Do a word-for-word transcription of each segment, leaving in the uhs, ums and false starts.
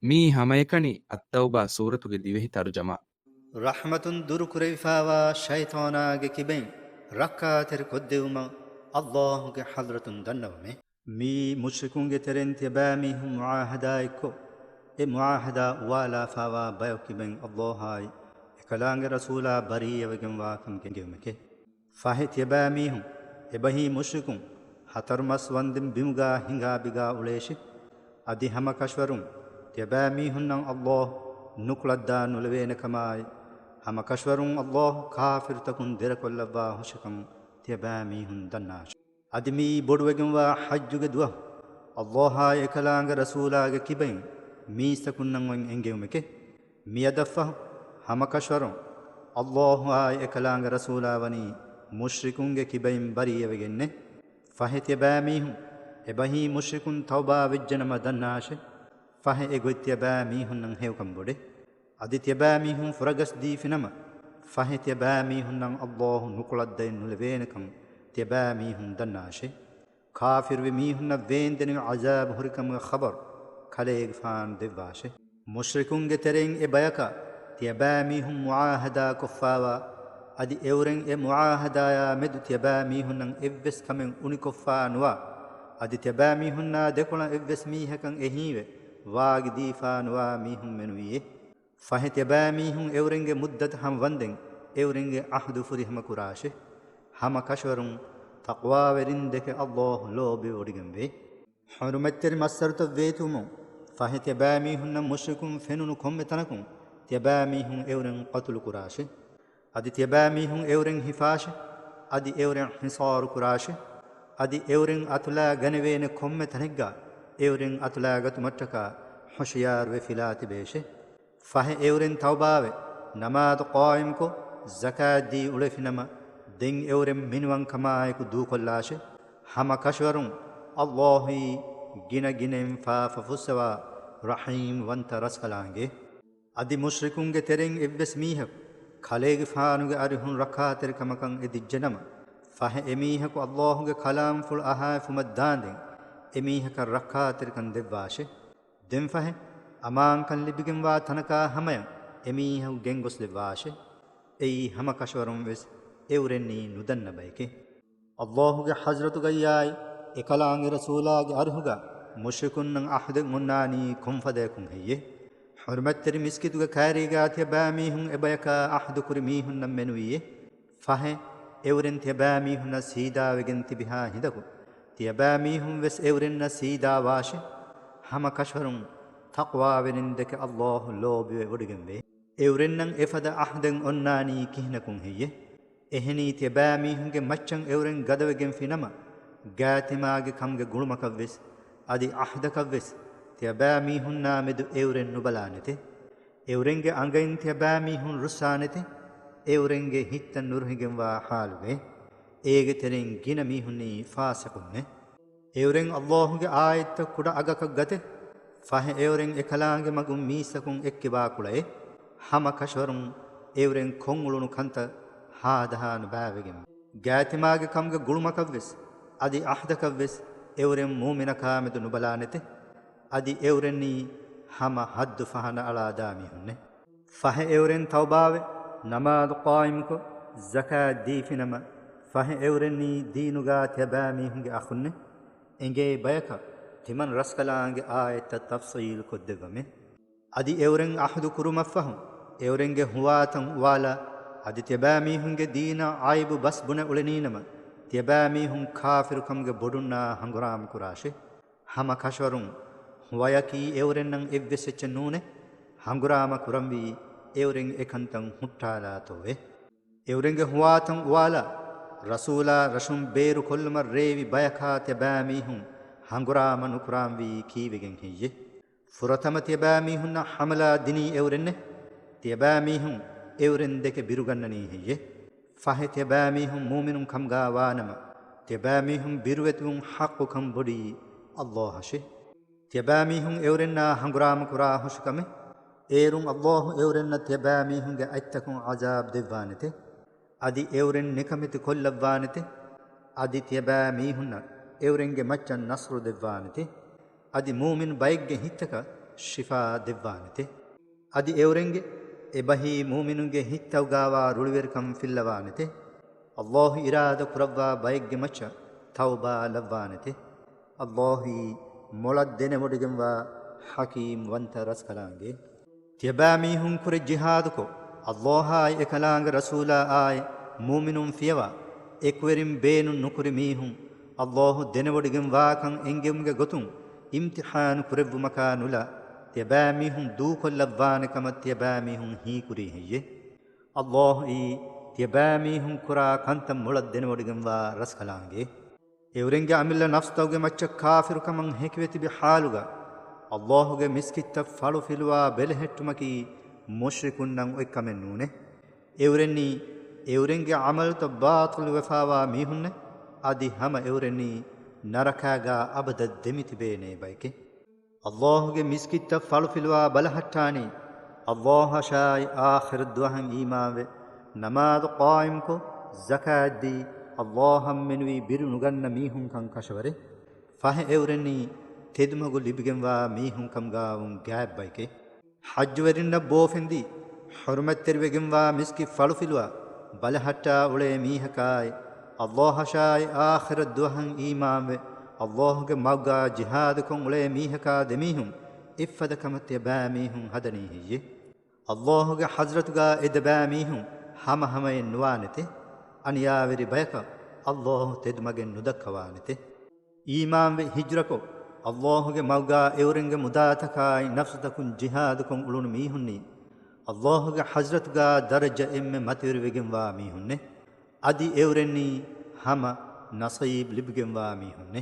މިއީ ހަމައެކަނި އައްތައުބާ ސޫރަތުގެ ދިވެހި ތަރުޖަމާ. ރަޙްމަތުން ދުރުކުރެވިފާވާ ޝައިޠާނާގެ ކިބައިން ރައްކާތެރި ކޮށްދެވުމަށް އައްލާހުގެ ޙަޟްރަތުން ދަންނަވަމޭ. މިއީ މުޝްރިކުންގެ ތެރެއިން ތިޔަބައިމީހުން މުޢާހަދާއެއްކޮށް، އެ މުޢާހަދާ އުވާލާފާވާ ބަޔަކު ކިބައިން އައްލާހާއި އެކަލާނގެ ރަސޫލާ ބަރީއަވެގެންވާކަން ގެންގެވުމެކޭ. ފަހެ ތިޔަބައިމީހުން، އެބަހީ މުޝްރިކުން، ހަތަރު މަސް ވަންދެން ބިމުގާ ހިނގާ ބިގާ އުޅޭށި. އަދި ހަމަ ކަށަވަރުން ތިޔަބައިމީހުންނަށް އައްލާހު ނުކުޅައްދާ ނުލެވޭނެ ކަމާއި، ހަމަ ކަށަވަރުން އައްލާހު ކާފިރުތަކުން ދެރަކޮށްލައްވާ ހުށަކަން ތިޔަބައިމީހުން ދަންނާށި. އަދި މިއީ ބޮޑުވެގެންވާ ޙައްޖުގެ ދުވަހު، އައްލާހާއި އެކަލާނގެ ރަސޫލާގެ ކިބައިން މީސްތަކުންނަށް އޮތް އެންގެވުމެކޭ. މިއަދަށްފަހު، ހަމަ ކަށަވަރުން އައްލާހުއާއި އެކަލާނގެ ރަސޫލާ ވަނީ މުޝްރިކުންގެ ކިބައިން ބަރީއަވެގެންނޭ. ފަހެ ތިޔަބައިމީހުން، އެބަހީ މުޝްރިކުން ތައުބާ ވެއްޖެނަމަ ދަންނާށޭ. ފަހެ އެގޮތް ތިޔަބައިމީހުންނަށް ހެޔޮކަން ބޮޑޭ. އަދި ތިޔަބައިމީހުން ފުރަގަސްދީފިނަމަ، ފަހެ ތިޔަބައިމީހުންނަށް އައްލާހު ނުކުޅައްދައެއް ނުލެވޭނެކަން ތިޔަބައިމީހުން ދަންނާށޭ. ކާފިރުވި މީހުންނަށް ވޭންދެނިވި ޢަޒާބު ހުރިކަމުގެ ޚަބަރު ކަލޭގެފާނު ދެއްވާށޭ. މުޝްރިކުންގެ ތެރެއިން އެ ބަޔަކަށް ތިޔަބައިމީހުން މުޢާހަދާ ކޮށްފާވާ، އަދި އެއުރެން އެ މުޢާހަދާޔާ މެދު ތިޔަބައިމީހުންނަށް އެއްވެސް ކަމެއް އުނިކޮށްފާ ނުވާ، އަދި ތިޔަބައިމީހުންނާ ދެކޮޅަށް އެއްވެސް މީހަކަށް އެހީވެ ވާގި ދީފާ ނުވާ މީހުން މެނުވީއޭ. ފަހެ ތިޔަބައިމީހުން އެއުރެންގެ މުއްދަތު ހަމަވަންދެން އެއުރެންގެ ޢަހްދު ފުރިހަމަ ކުރާށޭ. ހަމަ ކަށަވަރުން ތަޤްވާވެރިންދެކެ އައްލާހު ލޯބިވެވޮޑިގެންވޭ. ޙުރުމަތްތެރި މައްސަރުތައް ވޭތުވުމުން ފަހެ ތިޔަބައިމީހުންނަށް މުޝްރިކުން ފެނުނު ކޮންމެ ތަނަކުން ތިޔަބައިމީހުން އެއުރެން ޤަތުލު ކުރާށޭ. އަދި ތިޔަބައިމީހުން އެއުރެން ހިފާށޭ. އަދި އެއުރެން ޙިޞާރު ކުރާށޭ. އަދި އެއުރެން އަތުލާ ގަނެވޭނެ ކޮންމެ ތަނެއްގަ އެއުރެން އަތުލާގަތުމަށްޓަކާ ހުޝިޔާރުވެ ފިލާތިބޭށޭ. ފަހެ އެއުރެން ތައުބާވެ، ނަމާދު ޤާއިމްކޮށް، ޒަކާތްދީ އުޅެފިނަމަ، ދެން އެއުރެން މިނިވަންކަމާއެކު ދޫކޮށްލާށޭ. ހަމަ ކަށަވަރުން އައްލާހުއީ ގިނަ ގިނައިން ފާފަ ފުއްސަވާ ރަޙީމް ވަންތަ ރަސްކަލާނގެ. އަދި މުޝްރިކުންގެ ތެރެއިން އެއްވެސް މީހަކު ކަލޭގެފާނުގެ އަރިހުން ރައްކާތެރިކަމަކަށް އެ ދިއްޖެނަމަ، ފަހެ އެމީހަކު އައްލާހުގެ ކަލާމްފުޅު އަހާފުމަށް ދާންދެން އެމީހަކަށް ރައްކާތެރިކަން ދެއްވާށޭ. ދެން ފަހެ، އަމާންކަން ލިބިގެންވާ ތަނަކާ ހަމަޔަށް އެމީހަކު ގެންގޮސްލެއްވާށޭ. އެއީ ހަމަ ކަށަވަރުން ވެސް އެއުރެންނީ ނުދަންނަ ބަޔެކޭ. އައްލާހުގެ ޙަޟްރަތުގައްޔާއި، އެކަލާނގެ ރަސޫލާގެ އަރިހުގަ މުޝްރިކުންނަށް ޢަހްދެއް އޮންނާނީ ކޮންފަދަޔަކުން ހެއްޔޭ؟ ޙުރުމަތްތެރި މިސްކިތުގެ ކައިރީގަ ތިޔަބައިމީހުން އެބަޔަކާ ޢަހްދުކުރި މީހުންނަށް މެނުވީއޭ. ފަހެ، އެއުރެން ތިޔަބައިމީހުންނަށް ސީދާވެގެން ތިބިހާ ހިނދަކު، ތިޔަބައިމީހުން ވެސް އެއުރެންނަށް ސީދާވާށޭ. ހަމަ ކަށަވަރުން ތަޤްވާވެރިންދެކެ އައްލާހު ލޯބިވެވޮޑިގެންވޭ. އެއުރެންނަށް އެފަދަ ޢަހްދެއް އޮންނާނީ ކިހިނަކުން ހެއްޔޭ؟ އެހެނީ ތިޔަބައިމީހުންގެ މައްޗަށް އެއުރެން ގަދަވެގެންފިނަމަ، ގާތިމާގެ ކަމުގެ ގުޅުމަކަށްވެސް، އަދި ޢަހްދަކަށްވެސް ތިޔަބައިމީހުންނާ މެދު އެއުރެން ނުބަލާނެތެ. އެއުރެންގެ އަނގައިން ތިޔަބައިމީހުން ރުއްސާނެތެ. އެއުރެންގެ ހިތްތައް ނުރުހިގެންވާ ޙާލުގައި. އޭގެ ތެރެއިން ގިނަ މީހުންނީ ފާސިޤުންނޭ. އެއުރެން އައްލާހުގެ އާޔަތްތައް ކުޑަ އަގަކަށް ގަތެ. ފަހެ އެއުރެން އެކަލާނގެ މަގުން މީސްތަކުން އެއްކިބާ ކުޅައޭ. ހަމަ ކަށަވަރުން އެއުރެން ކޮށްއުޅުނު ކަންތައް ހާދަހާ ނުބައިވެގެން. ގާތިމާގެ ކަމުގެ ގުޅުމަކަށްވެސް، އަދި ޢަހްދަކަށްވެސް އެއުރެން މުއުމިނަކާމެދު ނުބަލާނެތެ. އަދި އެއުރެންނީ ހަމަ ޙައްދު ފަހަނަ އަޅާދާ މީހުންނޭ. ފަހެ އެއުރެން ތައުބާވެ، ނަމާދު ޤާއިމުކޮށް، ޒަކާތް ދީފިނަމަ، ފަހެ އެއުރެންނީ ދީނުގާ ތިޔަބައިމީހުންގެ އަޚުންނޭ. އެނގޭ ބަޔަކަށް ތިމަން ރަސްކަލާނގެ އާޔަތްތައް ތަފްޞީލު ކޮށްދެއްވަމޭ. އަދި އެއުރެން ޢަހްދު ކުރުމަށްފަހު، އެއުރެންގެ ހުވާތައް އުވާލާ، އަދި ތިޔަބައިމީހުންގެ ދީނަށް ޢައިބު ބަސް ބުނެ އުޅެނީނަމަ، ތިޔަބައިމީހުން ކާފިރުކަމުގެ ބޮޑުންނާ ހަނގުރާމަ ކުރާށޭ. ހަމަ ކަށަވަރުން ހުވަޔަކީ އެއުރެންނަށް އެއްވެސް އެއްޗެއް ނޫނޭ. ހަނގުރާމަ ކުރަންވީ އެއުރެން އެކަންތައް ހުއްޓާލާތޯއޭ. އެއުރެންގެ ހުވާތައް އުވާލާ، ރަސޫލާ ރަށުން ބޭރުކޮށްލުމަށް ރޭވި ބަޔަކާ ތިޔަބައިމީހުން ހަނގުރާމަ ނުކުރާންވީ ކީއްވެގެން ހެއްޔޭ؟ ފުރަތަމަ ތިޔަބައިމީހުންނަށް ޙަމަލާ ދިނީ އެއުރެންނޭ. ތިޔަބައިމީހުން އެއުރެން ދެކެ ބިރުގަންނަނީ ހެއްޔޭ؟ ފަހެ ތިޔަބައިމީހުން މުއުމިނުން ކަމުގާ ވާނަމަ، ތިޔަބައިމީހުން ބިރުވެތިވުން ޙައްޤުކަން ބޮޑީ އައްލާހަށޭ. ތިޔަބައިމީހުން އެއުރެންނާ ހަނގުރާމަ ކުރާ ހުށިކަމެއް، އޭރުން އައްލާހު އެއުރެންނަށް ތިޔަބައިމީހުންގެ އަތްތަކުން ޢަޒާބް ދެއްވާނެތެ. އަދި އެއުރެން ނިކަމެތި ކޮށްލައްވާނެތެ. އަދި ތިޔަބައިމީހުންނަށް އެއުރެންގެ މައްޗަށް ނަޞްރު ދެއްވާނެތެ. އަދި މުއުމިން ބައެއްގެ ހިތްތަކަށް ޝިފާ ދެއްވާނެތެ. އަދި އެއުރެންގެ އެބަހީ މުއުމިނުންގެ ހިތްތަކުގާވާ ރުޅިވެރިކަން ފިއްލަވާނެތެ. އައްލާހު އިރާދަ ކުރައްވާ ބައެއްގެ މައްޗަށް ތައުބާ ލައްވާނެތެ. އައްލާހީ މޮޅަށް ދެނެވޮޑިގެންވާ ޙަކީމް ވަންތަ ރަސްކަލާނގެ. ތިޔަބައިމީހުން ކުރެ ޖިހާދުކޮށް، އައްލާހާއި އެކަލާނގެ ރަސޫލާއާއި މުއުމިނުން ފިޔަވާ، އެކުވެރިން ބޭނުން ނުކުރި މީހުން، އައްލާހު ދެނެވޮޑިގެންވާކަން އެންގެވުމުގެ ގޮތުން އިމްތިޙާނު ކުރެއްވުމަކާ ނުލާ، ތިޔަބައިމީހުން ދޫކޮށްލައްވާނެ ކަމަށް ތިޔަބައިމީހުން ހީކުރީ ހެއްޔެ؟ އައްލާހުއީ ތިޔަބައިމީހުން ކުރާ ކަންތައް މޮޅަށް ދެނެވޮޑިގެންވާ ރަސްކަލާނގެ. އެއުރެންގެ އަމިއްލަ ނަފްސުތަކުގެ މައްޗަށް ކާފިރުކަމަށް ހެކިވެ ތިބި ޙާލުގަ، އައްލާހުގެ މިސްކިތްތައް ފަޅުފިލުވާ ބެލެހެއްޓުމަކީ މުޝްރިކުންނަށް އޮތްކަމެއް ނޫނޭ. އެއުރެންނީ އެއުރެންގެ ޢަމަލުތައް ބާޠިލުވެފާވާ މީހުންނޭ، އަދި ހަމަ އެއުރެންނީ ނަރަކާގާ އަބަދަށް ދެމިތިބޭނޭ ބައެކޭ. އައްލާހުގެ މިސްކިތްތައް ފަޅުފިލުވާ ބަލަހައްޓާނީ، އައްލާހަށާއި އާޚިރަތް ދުވަހަށް އީމާންވެ، ނަމާދު ޤާއިމްކޮށް، ޒަކާތްދީ، އައްލާހަށް މެނުވީ ބިރު ނުގަންނަ މީހުންކަން ކަށަވަރޭ. ފަހެ އެއުރެންނީ ތެދުމަގު ލިބިގެންވާ މީހުންކަމުގާވުން ގާތް ބައެކޭ. ޙައްޖުވެރިންނަށް ބޯފެންދީ، ޙުރުމަތްތެރިވެގެންވާ މިސްކިތް ފަޅުފިލުވާ ބަލަހައްޓާ އުޅޭ މީހަކާއި، އައްލާހަށާއި އާޚިރަތް ދުވަހަށް އީމާންވެ، އައްލާހުގެ މަގުގާ ޖިހާދުކޮށް އުޅޭ މީހަކާ ދެމީހުން އެއްފަދަ ކަމަށް ތިޔަބައިމީހުން ހަދަނީ ހެއްޔެ؟ އައްލާހުގެ ޙަޟްރަތުގާ އެ ދެބައިމީހުން ހަމަހަމައެއް ނުވާނެތެ. އަނިޔާވެރި ބަޔަކަށް އައްލާހު ތެދުމަގެއް ނުދައްކަވާނެތެ. އީމާންވެ ހިޖްރަކޮށް، އައްލާހުގެ މަގުގާ އެއުރެންގެ މުދާތަކާއި ނަފްސުތަކުން ޖިހާދުކޮށް އުޅުނު މީހުންނީ، އައްލާހުގެ ޙަޟްރަތުގާ ދަރަޖަ އެންމެ މަތިވެރިވެގެންވާ މީހުންނޭ. އަދި އެއުރެންނީ ހަމަ ނަޞީބް ލިބިގެންވާ މީހުންނޭ.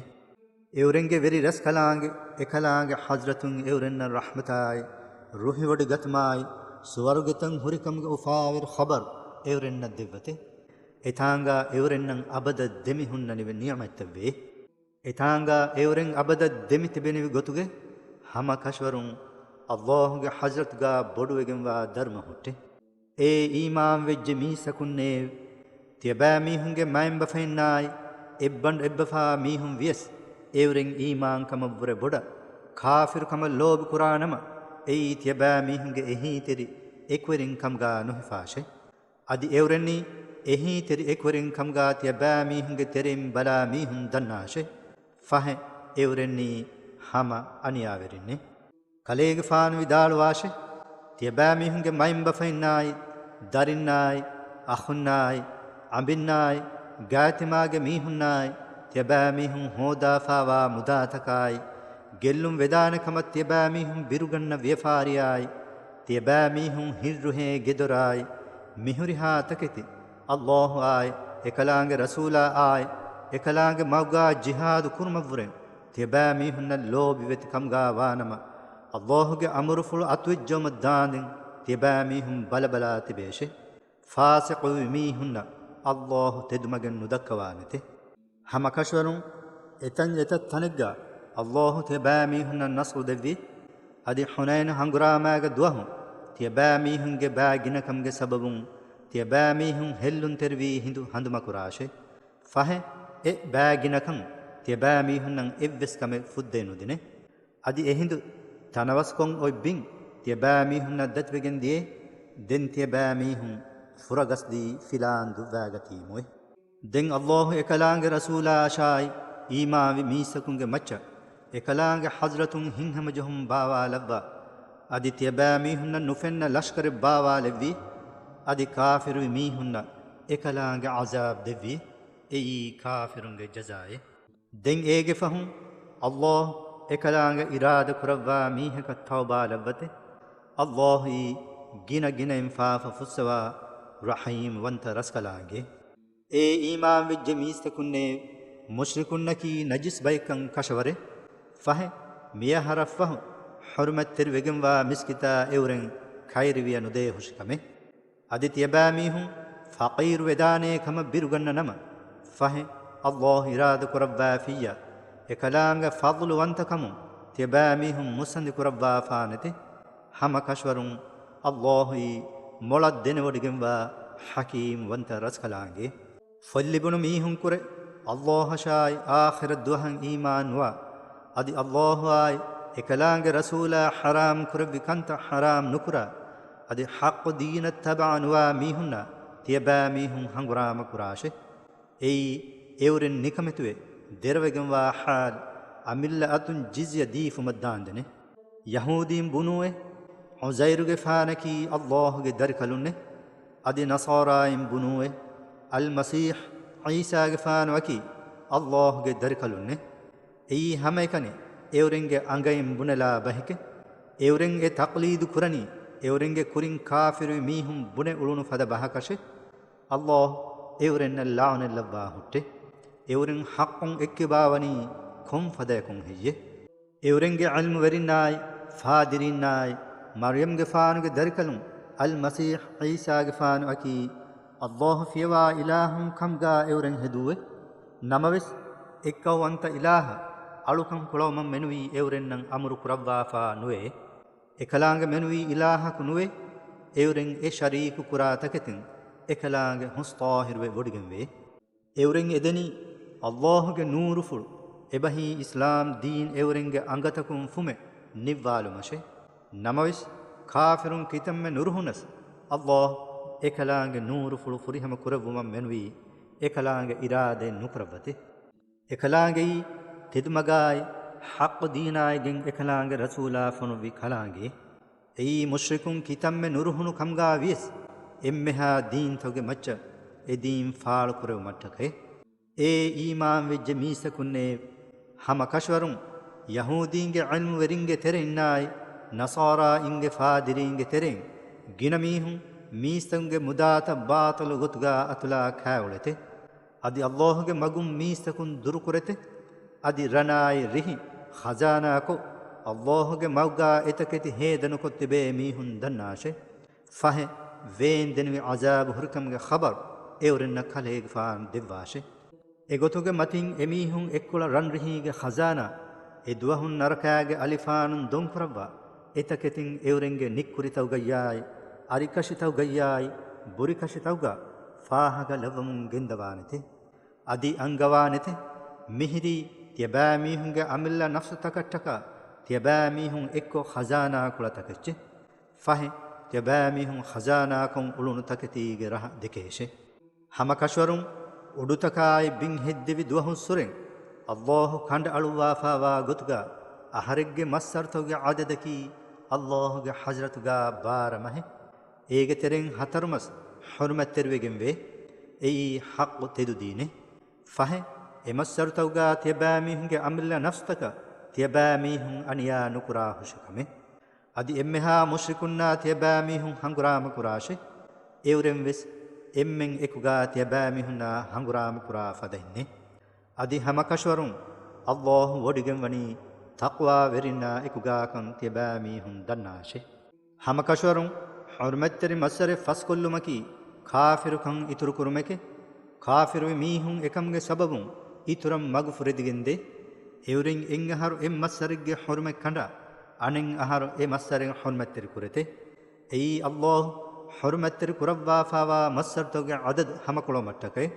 އެއުރެންގެ ވެރި ރަސްކަލާނގެ، އެކަލާނގެ ޙަޟްރަތުން އެއުރެންނަށް ރަޙްމަތާއި، ރުހިވޮޑިގަތުމާއި، ސުވަރުގެތަން ހުރިކަމުގެ އުފާވެރި ޚަބަރު އެއުރެންނަށް ދެއްވަތެ. އެތާނގާ އެއުރެންނަށް އަބަދަށް ދެމިހުންނަނިވި ނިޢުމަތްތައްވޭ. އެތާނގާ އެއުރެން އަބަދަށް ދެމިތިބެނިވި ގޮތުގެ ހަމަ ކަށަވަރުން އައްލާހުގެ ޙަޟްރަތުގާ ބޮޑުވެގެންވާ ދަރުމަ ހުއްޓޭ. އޭ އީމާންވެއްޖެ މީސްތަކުންނޭވެ! ތިޔަބައިމީހުންގެ މައިންބަފައިންނާއި އެއްބަނޑު އެއްބަފާ މީހުން ވިޔަސް އެއުރެން އީމާންކަމަށްވުރެ ބޮޑަށް ކާފިރުކަމަށް ލޯބިކުރާނަމަ، އެއީ ތިޔަބައިމީހުންގެ އެހީތެރި އެކުވެރިން ކަމުގާ ނުހިފާށޭ. އަދި އެއުރެންނީ އެހީތެރި އެކުވެރިން ކަމުގާ ތިޔަބައިމީހުންގެ ތެރެއިން ބަލާ މީހުން ދަންނާށޭ. ފަހެ އެއުރެންނީ ހަމަ އަނިޔާވެރިންނޭ. ކަލޭގެފާނު ވިދާޅުވާށޭ، ތިޔަބައިމީހުންގެ މައިންބަފައިންނާއި، ދަރިންނާއި، އަޚުންނާއި، އަނބިންނާއި، ގާތިމާގެ މީހުންނާއި، ތިޔަބައިމީހުން ހޯދާފާވާ މުދާތަކާއި، ގެއްލުން ވެދާނެ ކަމަށް ތިޔަބައިމީހުން ބިރުގަންނަ ވިޔަފާރިއާއި، ތިޔަބައިމީހުން ހިތްރުހޭ ގެދޮރާއި، މިހުރިހާ ތަކެތި، އައްލާހުއާއި، އެކަލާނގެ ރަސޫލާއާއި، އެކަލާނގެ މަގުގާ ޖިހާދު ކުރުމަށްވުރެން، ތިޔަބައިމީހުންނަށް ލޯބިވެތި ކަމުގާ ވާނަމަ، އައްލާހުގެ އަމުރުފުޅު އަތުވެއްޖައުމަށް ދާނދެން ތިޔަބައިމީހުން ބަލަބަލާ ތިބޭށޭ. ފާސިޤުވި މީހުންނަށް އައްލާހު ތެދުމަގެއް ނުދައްކަވާނެތެ. ހަމަ ކަށަވަރުން އެތަން އެތައް ތަނެއްގަ އައްލާހު ތިޔަބައިމީހުންނަށް ނަޞްރު ދެއްވި، އަދި ޙުނައިނު ހަނގުރާމާގެ ދުވަހު ތިޔަބައިމީހުންގެ ބައި ގިނަކަމުގެ ސަބަބުން ތިޔަބައިމީހުން ހެއްލުންތެރިވީ ހިނދު ހަނދުމަކުރާށޭ. ފަހެ އެ ބައި ގިނަކަން ތިޔަބައިމީހުންނަށް އެއްވެސް ކަމެއް ފުއްދައެއް ނުދިނޭ. އަދި އެހިނދު ތަނަވަސްކޮށް އޮތް ބިން ތިޔަބައިމީހުންނަށް ދަތިވެގެން ދިޔައީ، ދެން ތިޔަބައިމީހުން ފުރަގަސްދީ ފިލާން ދުއްވާގަތީމުއޭ. ދެން އައްލާހު އެކަލާނގެ ރަސޫލާއަށާއި އީމާންވި މީސްތަކުންގެ މައްޗަށް އެކަލާނގެ ޙަޟްރަތުން ހިތްހަމަޖެހުން ބާވާލައްވާ، އަދި ތިޔަބައިމީހުންނަށް ނުފެންނަ ލަޝްކަރެއް ބާވާލެއްވީ، އަދި ކާފިރުވި މީހުންނަށް އެކަލާނގެ ޢަޒާބް ދެއްވީ، އެއީ ކާފިރުންގެ ޖަޒާއޭ. ދެން އޭގެ ފަހުން އައްލާހު އެކަލާނގެ އިރާދަ ކުރައްވާ މީހަކަށް ތައުބާ ލައްވަތެ. އައްލާހުއީ ގިނަ ގިނައިން ފާފަ ފުއްސަވާ ރަޙީމް ވަންތަ ރަސްކަލާނގެ. އޭ އީމާންވެއްޖެ މީސްތަކުންނޭ، މުޝްރިކުންނަކީ ނަޖިސް ބައެއްކަން ކަށަވަރޭ. ފަހެ މިއަހަރަށްފަހު ޙުރުމަތްތެރިވެގެންވާ މިސްކިތާ އެއުރެން ކައިރިވިޔަ ނުދޭހުށި ކަމެއް. އަދި ތިޔަބައިމީހުން ފަޤީރު ވެދާނޭ ކަމަށް ބިރުގަންނަ ނަމަ، ފަހެ އައްލާހު އިރާދަ ކުރައްވާފިއްޔާ، އެކަލާނގެ ފަޟްލުވަންތަކަމުން ތިޔަބައިމީހުން މުއްސަނދި ކުރައްވާފާނެތެ. ހަމަ ކަށަވަރުން އައްލާހުއީ މޮޅަށް ދެނެވޮޑިގެންވާ ޙަކީމް ވަންތަ ރަސްކަލާނގެ. ފޮތްލިބުނު މީހުންކުރެ، އައްލާހަށާއި އާޚިރަތް ދުވަހަށް އީމާންވާ، އަދި އައްލާހުއާއި އެކަލާނގެ ރަސޫލާ ޙަރާމް ކުރެއްވި ކަންތައް ޙަރާމް ނުކުރާ، އަދި ޙައްޤު ދީނަށް ތަބަޢަ ނުވާ މީހުންނާ ތިޔަބައިމީހުން ހަނގުރާމަ ކުރާށޭ. އެއީ، އެއުރެން ނިކަމެތުވެ ދެރަވެގެންވާ ޙާލު، އަމިއްލަ އަތުން ޖިޒްޔަ ދީފުމަށް ދާންދެނެ. ޔަހޫދީން ބުނޫއެ، ޢުޒައިރުގެފާނަކީ ﷲގެ ދަރިކަލުންނެ. އަދި ނަޞާރާއިން ބުނޫއެ، އަލްމަސީޙް ޢީސާގެފާނުއަކީ ﷲގެ ދަރިކަލުންނެ. އެއީ ހަމައެކަނި އެއުރެންގެ އަނގައިން ބުނެލާ ބަހެކެ. އެއުރެން އެ ތަޤްލީދު ކުރަނީ، އެއުރެންގެ ކުރިން ކާފިރުވި މީހުން ބުނެ އުޅުނު ފަދަ ބަހަކަށެ. ﷲ އެއުރެންނަށް ލަޢުނަތްލައްވާ ހުއްޓެ. އެއުރެން ޙައްޤުން އެއްކިބާވަނީ ކޮން ފަދަޔަކުން ހެއްޔެ؟ އެއުރެންގެ ޢިލްމުވެރިންނާއި، ފާދިރީންނާއި، މަރްޔަމްގެފާނުގެ ދަރިކަލުން އަލްމަސީޙް ޢީސާގެފާނުއަކީ ﷲ ފިޔަވާ އިލާހުން ކަމުގާ އެއުރެން ހެދުއެ. ނަމަވެސް، އެއްކައުވަންތަ އިލާހަށް އަޅުކަން ކުޅަވުމަށް މެނުވީ އެއުރެންނަށް އަމުރު ކުރައްވާފާ ނުވެ. އެކަލާނގެ މެނުވީ އިލާހަކު ނުވެ، އެއުރެން އެ ޝަރީކު ކުރާ ތަކެތިން އެކަލާނގެ ހުސް ޠާހިރުވެ ވޮޑިގެންވޭ. އެއުރެން އެދެނީ ﷲގެ ނޫރުފުޅު، އެބަހީ އިސްލާމް ދީން އެއުރެންގެ އަނގަތަކުން ފުމެ ނިއްވާލުމަށެ. ނަމަވެސް، ކާފިރުން ކިތަންމެ ނުރުހުނަސް، ﷲ އެކަލާނގެ ނޫރުފުޅު ފުރިހަމަ ކުރެއްވުމަށް މެނުވީ އެކަލާނގެ އިރާދައެއް ނުކުރައްވަތެ. އެކަލާނގެއީ ތެދުމަގާއި ޙައްޤު ދީނާއިގެން އެކަލާނގެ ރަސޫލާ ފޮނުއްވި ކަލާނގެ. އެއީ މުޝްރިކުން ކިތަންމެ ނުރުހުނު ކަމުގާ ވިޔަސް، އެންމެހާ ދީންތަކުގެ މައްޗަށް އެ ދީން ފާޅުކުރެވުމަށްޓަކައި. އޭ އީމާންވެއްޖެ މީސްތަކުންނޭ! ހަމަ ކަށަވަރުން ޔަހޫދީންގެ ޢިލްމުވެރިންގެ ތެރެއިންނާއި، ނަޞާރާއިންގެ ފާދިރީންގެ ތެރެއިން ގިނަ މީހުން މީސްތަކުންގެ މުދާތައް ބާޠިލު ގޮތުގާ އަތުލާ ކާއުޅެތެ. އަދި ﷲގެ މަގުން މީސްތަކުން ދުރުކުރެތެ. އަދި ރަނާއި ރިހި ޚަޒާނާކޮށް، ﷲގެ މަގުގާ އެތަކެތި ހޭދަނުކޮށް ތިބޭ މީހުން ދަންނާށެ. ފަހެ، ވޭންދެނިވި ޢަޒާބު ހުރިކަމުގެ ޚަބަރު އެއުރެންނަށް ކަލޭގެފާނު ދެއްވާށެ. އެގޮތުގެ މަތިން އެމީހުން އެއްކޮޅަށް ރަންރިހީގެ ޚަޒާނާ، އެ ދުވަހުން ނަރަކާގެ އަލިފާނުން ދޮންކުރައްވާ، އެތަކެތިން އެއުރެންގެ ނިއްކުރިތަކުގައްޔާއި، އަރިކަށިތަކުގައްޔާއި، ބުރިކަށިތަކުގާ ފާހަގަ ލައްވަމުން ގެންދަވާނެތެ. އަދި އަންގަވާނެތެ، މިހިރީ ތިޔަބައިމީހުންގެ އަމިއްލަ ނަފްސުތަކަށްޓަކާ ތިޔަބައިމީހުން އެއްކޮށް ޚަޒާނާ ކުޅަތަކެއްޗެ. ފަހެ، ތިޔަބައިމީހުން ޚަޒާނާކޮށް އުޅުނު ތަކެތީގެ ރަހަ ދެކޭށެ. ހަމަކަށަވަރުން އުޑުތަކާއި ބިން ހެއްދެވި ދުވަހުއްސުރެން، ﷲ ކަނޑައަޅުއްވާފާވާ ގޮތުގާ އަހަރެއްގެ މައްސަރުތަކުގެ ޢަދަދަކީ ﷲގެ ޙަޟްރަތުގާ ބާރަ މަހެއް. އޭގެ ތެރެއިން ހަތަރު މަސް ޙުރުމަތްތެރިވެގެންވޭ. އެއީ ޙައްޤު ތެދު ދީނެއް. ފަހެ، އެ މައްސަރުތަކުގާ ތިޔަބައިމީހުންގެ އަމިއްލަ ނަފްސުތަކަށް ތިޔަބައިމީހުން އަނިޔާ ނުކުރާހުށި ކަމެއް. އަދި އެންމެހާ މުޝްރިކުންނާ ތިޔަބައިމީހުން ހަނގުރާމަކުރާށެ. އެއުރެން ވެސް އެންމެން އެކުގާ ތިޔަބައިމީހުންނާ ހަނގުރާމަކުރާ ފަދައިންނެ. އަދި ހަމަކަށަވަރުން ﷲ ވޮޑިގެންވަނީ ތަޤްވާވެރިންނާ އެކުގާކަން ތިޔަބައިމީހުން ދަންނާށެ. ހަމަކަށަވަރުން ޙުރުމަތްތެރި މައްސަރެއް ފަސްކޮށްލުމަކީ ކާފިރުކަން އިތުރުކުރުމެކެ. ކާފިރުވި މީހުން އެކަމުގެ ސަބަބުން އިތުރަށް މަގުފުރެދިގެންދޭ. އެއުރެން އެއްއަހަރު އެއްމައްސަރެއްގެ ޙުރުމަތް ކަނޑާ، އަނެއް އަހަރު އެ މައްސަރެއް ޙުރުމަތްތެރި ކުރެތެ. އެއީ ﷲ ޙުރުމަތްތެރި ކުރައްވާފާވާ މައްސަރުތަކުގެ ޢަދަދު ހަމަކުޅަވުމަށްޓަކައި.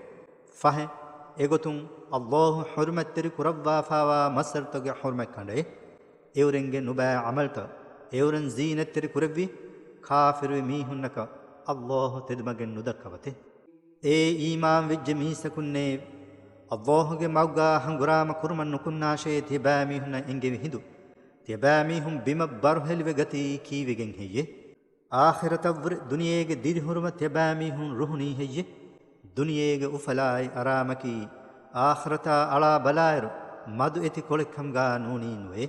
ފަހެ، އެގޮތުން ﷲ ޙުރުމަތްތެރި ކުރައްވާފާވާ މައްސަރުތަކުގެ ޙުރުމަތް ކަނޑައެ. އެއުރެންގެ ނުބައި ޢަމަލުތައް އެއުރެން ޒީނަތްތެރި ކުރެއްވި ކާފިރުވި މީހުންނަކަށް ﷲ ތެދުމަގެއް ނުދައްކަވަތެ. އޭ އީމާންވެއްޖެ މީސްތަކުންނޭ! ﷲގެ މަގުގާ ހަނގުރާމަ ކުރުމަށް ނުކުންނާށޭ ތިޔަބައިމީހުންނަށް އެންގެވި ހިނދު. ތިޔަބައިމީހުން ބިމަށް ބަރުހެލިވެގަތީ ކީއްވެގެން ހެއްޔެ؟ އާޚިރަތަށްވުރެ ދުނިޔޭގެ ދިރިހުރުމަށް ތިޔަބައިމީހުން ރުހުނީ ހެއްޔެ؟ ދުނިޔޭގެ އުފަލާއި އަރާމަކީ އާޚިރަތާ އަޅާ ބަލާއިރު މަދު އެތި ކޮޅެއްކަމުގާ ނޫނީ ނުވޭ.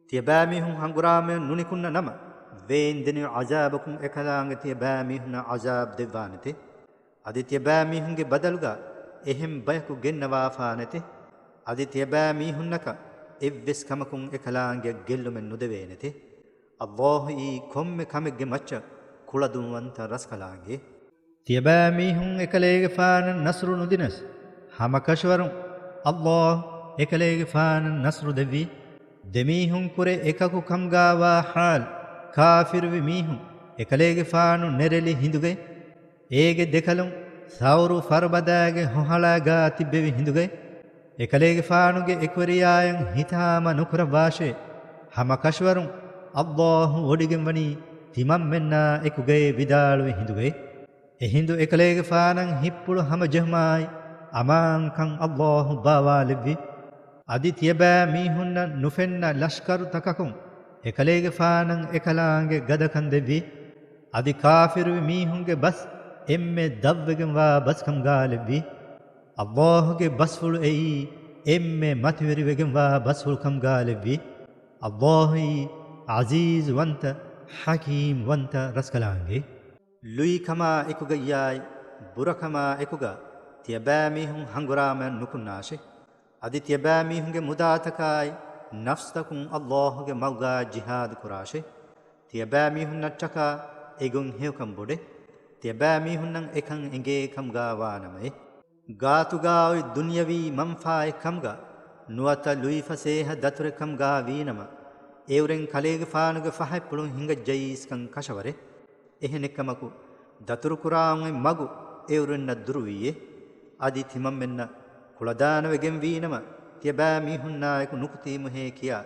ތިޔަބައިމީހުން ހަނގުރާމަޔަށް ނުނިކުންނަ ނަމަ، ވޭންދެނިވި ޢަޒާބަކުން އެކަލާނގެ ތިޔަބައިމީހުންނަށް ޢަޒާބް ދެއްވާނެތެ. އަދި ތިޔަބައިމީހުންގެ ބަދަލުގާ އެހެން ބަޔަކު ގެންނަވާފާނެތެ. އަދި ތިޔަބައިމީހުންނަކަށް އެއްވެސް ކަމަކުން އެކަލާނގެއަށް ގެއްލުމެއް ނުދެވޭނެތެ. ﷲ އީ ކޮންމެ ކަމެއްގެ މައްޗަށް ކުޅަދުންވަންތަ ރަސްކަލާނގެ. ތިޔަބައިމީހުން އެކަލޭގެފާނަށް ނަޞްރު ނުދިނަސް، ހަމަކަށަވަރުން ﷲ އެކަލޭގެފާނަށް ނަޞްރު ދެއްވީ. ދެމީހުން ކުރެ އެކަކު ކަމުގާވާ ޙާލު، ކާފިރުވި މީހުން އެކަލޭގެފާނު ނެރެލި ހިނދުގައި، އޭގެ ދެކަލުން ސައުރު ފަރުބަދާގެ ހޮހަޅާގާ ތިއްބެވި ހިނދުގައި، އެކަލޭގެފާނުގެ އެކުވެރިޔާއަށް ހިތާމަ ނުކުރައްވާށޭ. ހަމަ ކަށަވަރުން އައްލާހު ވޮޑިގެންވަނީ ތިމަންމެންނާ އެކުގައި ވިދާޅުވި ހިނދުގައި. އެހިނދު އެކަލޭގެފާނަށް ހިތްޕުޅު ހަމަޖެހުމާއި، އަމާންކަން އައްލާހު ބާވާލެއްވި. އަދި ތިޔަބައިމީހުންނަށް ނުފެންނަ ލަޝްކަރުތަކަކުން އެކަލޭގެފާނަށް އެކަލާނގެ ގަދަކަން ދެއްވި. އަދި ކާފިރުވި މީހުންގެ ބަސް އެންމެ ދަށްވެގެންވާ ބަސްކަމުގާ ލެއްވި. އައްލާހުގެ ބަސްފުޅު އެއީ އެންމެ މަތިވެރިވެގެންވާ ބަސްފުޅުކަމުގާ ލެއްވި. އައްލާހުއީ ޢަޒީޒުވަންތަ، ޙަކީމްވަންތަ ރަސްކަލާނގެ. ލުއިކަމާ އެކުގައްޔާއި، ބުރަކަމާ އެކުގަ ތިޔަބައިމީހުން ހަނގުރާމައަށް ނުކުންނާށޭ. އަދި ތިޔަބައިމީހުންގެ މުދާތަކާއި، ނަފްސްތަކުން އައްލާހުގެ މަގުގާ ޖިހާދު ކުރާށޭ. ތިޔަބައިމީހުންނަށްޓަކާ އެގޮތް ހެޔޮކަން ބޮޑޭ. ތިޔަބައިމީހުންނަށް އެކަން އެނގޭ ކަމުގާ ވާނަމައޭ. ގާތުގާ އޮތް ދުނިޔަވީ މަންފާއެއް ކަމުގަ ނުވަތަ ލުއިފަސޭހަ ދަތުރެއް ކަމުގާ ވީނަމަ، އެއުރެން ކަލޭގެފާނުގެ ފަހަތްޕުޅުން ހިނގައްޖައީސްކަން ކަށަވަރޭ. އެހެނެއްކަމަކު، ދަތުރުކުރާ އޮތް މަގު އެއުރެންނަށް ދުރުވީއޭ. އަދި ތިމަންމެންނަށް ކުޅަދާނަވެގެންވީނަމަ، ތިޔަބައިމީހުންނާއެކު ނުކުތީމުހޭ ކިޔާ،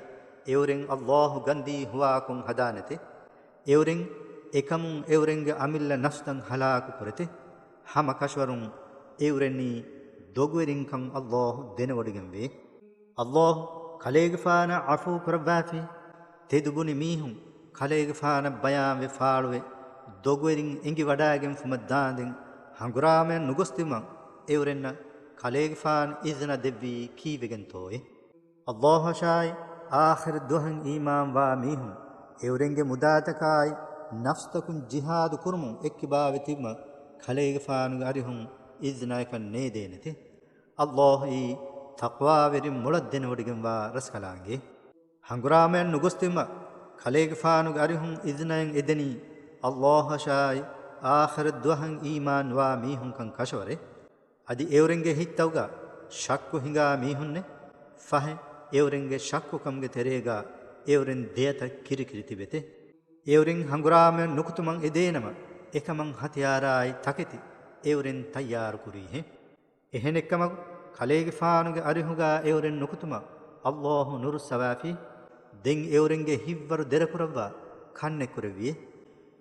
އެއުރެން އައްލާހު ގަންދީ ހުވާކޮށް ހަދާނެތޭ. އެއުރެން އެކަމުން އެއުރެންގެ އަމިއްލަ ނަފްސްތައް ހަލާކު ކުރެތޭ. ހަމަ ކަށަވަރުން އެއުރެންނީ ދޮގުވެރިންކަން އައްލާހު ދެނެވޮޑިގެންވޭ. އައްލާހު ކަލޭގެފާނަށް ޢަފޫ ކުރައްވާފި. ތެދުބުނި މީހުން ކަލޭގެފާނަށް ބަޔާންވެ ފާޅުވެ، ދޮގުވެރިން އެނގިވަޑައިގެންފުމަށް ދާންދެން ހަނގުރާމަޔަށް ނުގޮސްދިއުމަށް އެއުރެންނަށް ކަލޭގެފާނު އިޒުނަ ދެއްވީ ކީއްވެގެންތޯއޭ؟ އައްލާހަށާއި އާޚިރަތް ދުވަހަށް އީމާންވާ މީހުން އެއުރެންގެ މުދާތަކާއި ނަފްސްތަކުން ޖިހާދު ކުރުމުން އެއްކިބާވެ ތިބުމަށް ކަލޭގެފާނުގެ އަރިހުން އިޒުނަޔަކަށް ނޭދޭނެތެ. އައްލާހުއީ ތަޤްވާވެރިން މޮޅަށް ދެނެވޮޑިގެންވާ ރަސްކަލާނގެ. ހަނގުރާމަޔަށް ނުގޮސްދިއުމަށް ކަލޭގެފާނުގެ އަރިހުން އިޒުނައެއް އެދެނީ، އައްލާހަށާއި އާޚިރަތް ދުވަހަށް އީމާންވާ މީހުންކަން ކަށަވަރޭ. އަދި އެއުރެންގެ ހިތްތައުގަ ޝައްކު ހިނގާ މީހުންނެއް ފަހެ، އެއުރެންގެ ޝައްކުކަމުގެ ތެރޭގަ އެއުރެން ދެއަތަށް ކިރިކިރި ތިބެތެ. އެއުރެން ހަނގުރާމަޔަށް ނުކުތުމަށް އެދޭނަމަ، އެކަމަށް ހަތިޔާރާއި ތަކެތި އެއުރެން ތައްޔާރު ކުރީހެން. އެހެނެއްކަމަކު، ކަލޭގެފާނުގެ އަރިހުގާ އެއުރެން ނުކުތުމަށް އައްލާހު ނުރުއްސަވާފި. ދެން އެއުރެންގެ ހިތްވަރު ދެރަކުރައްވާ ކަންނެއްކުރެއްވިއޭ.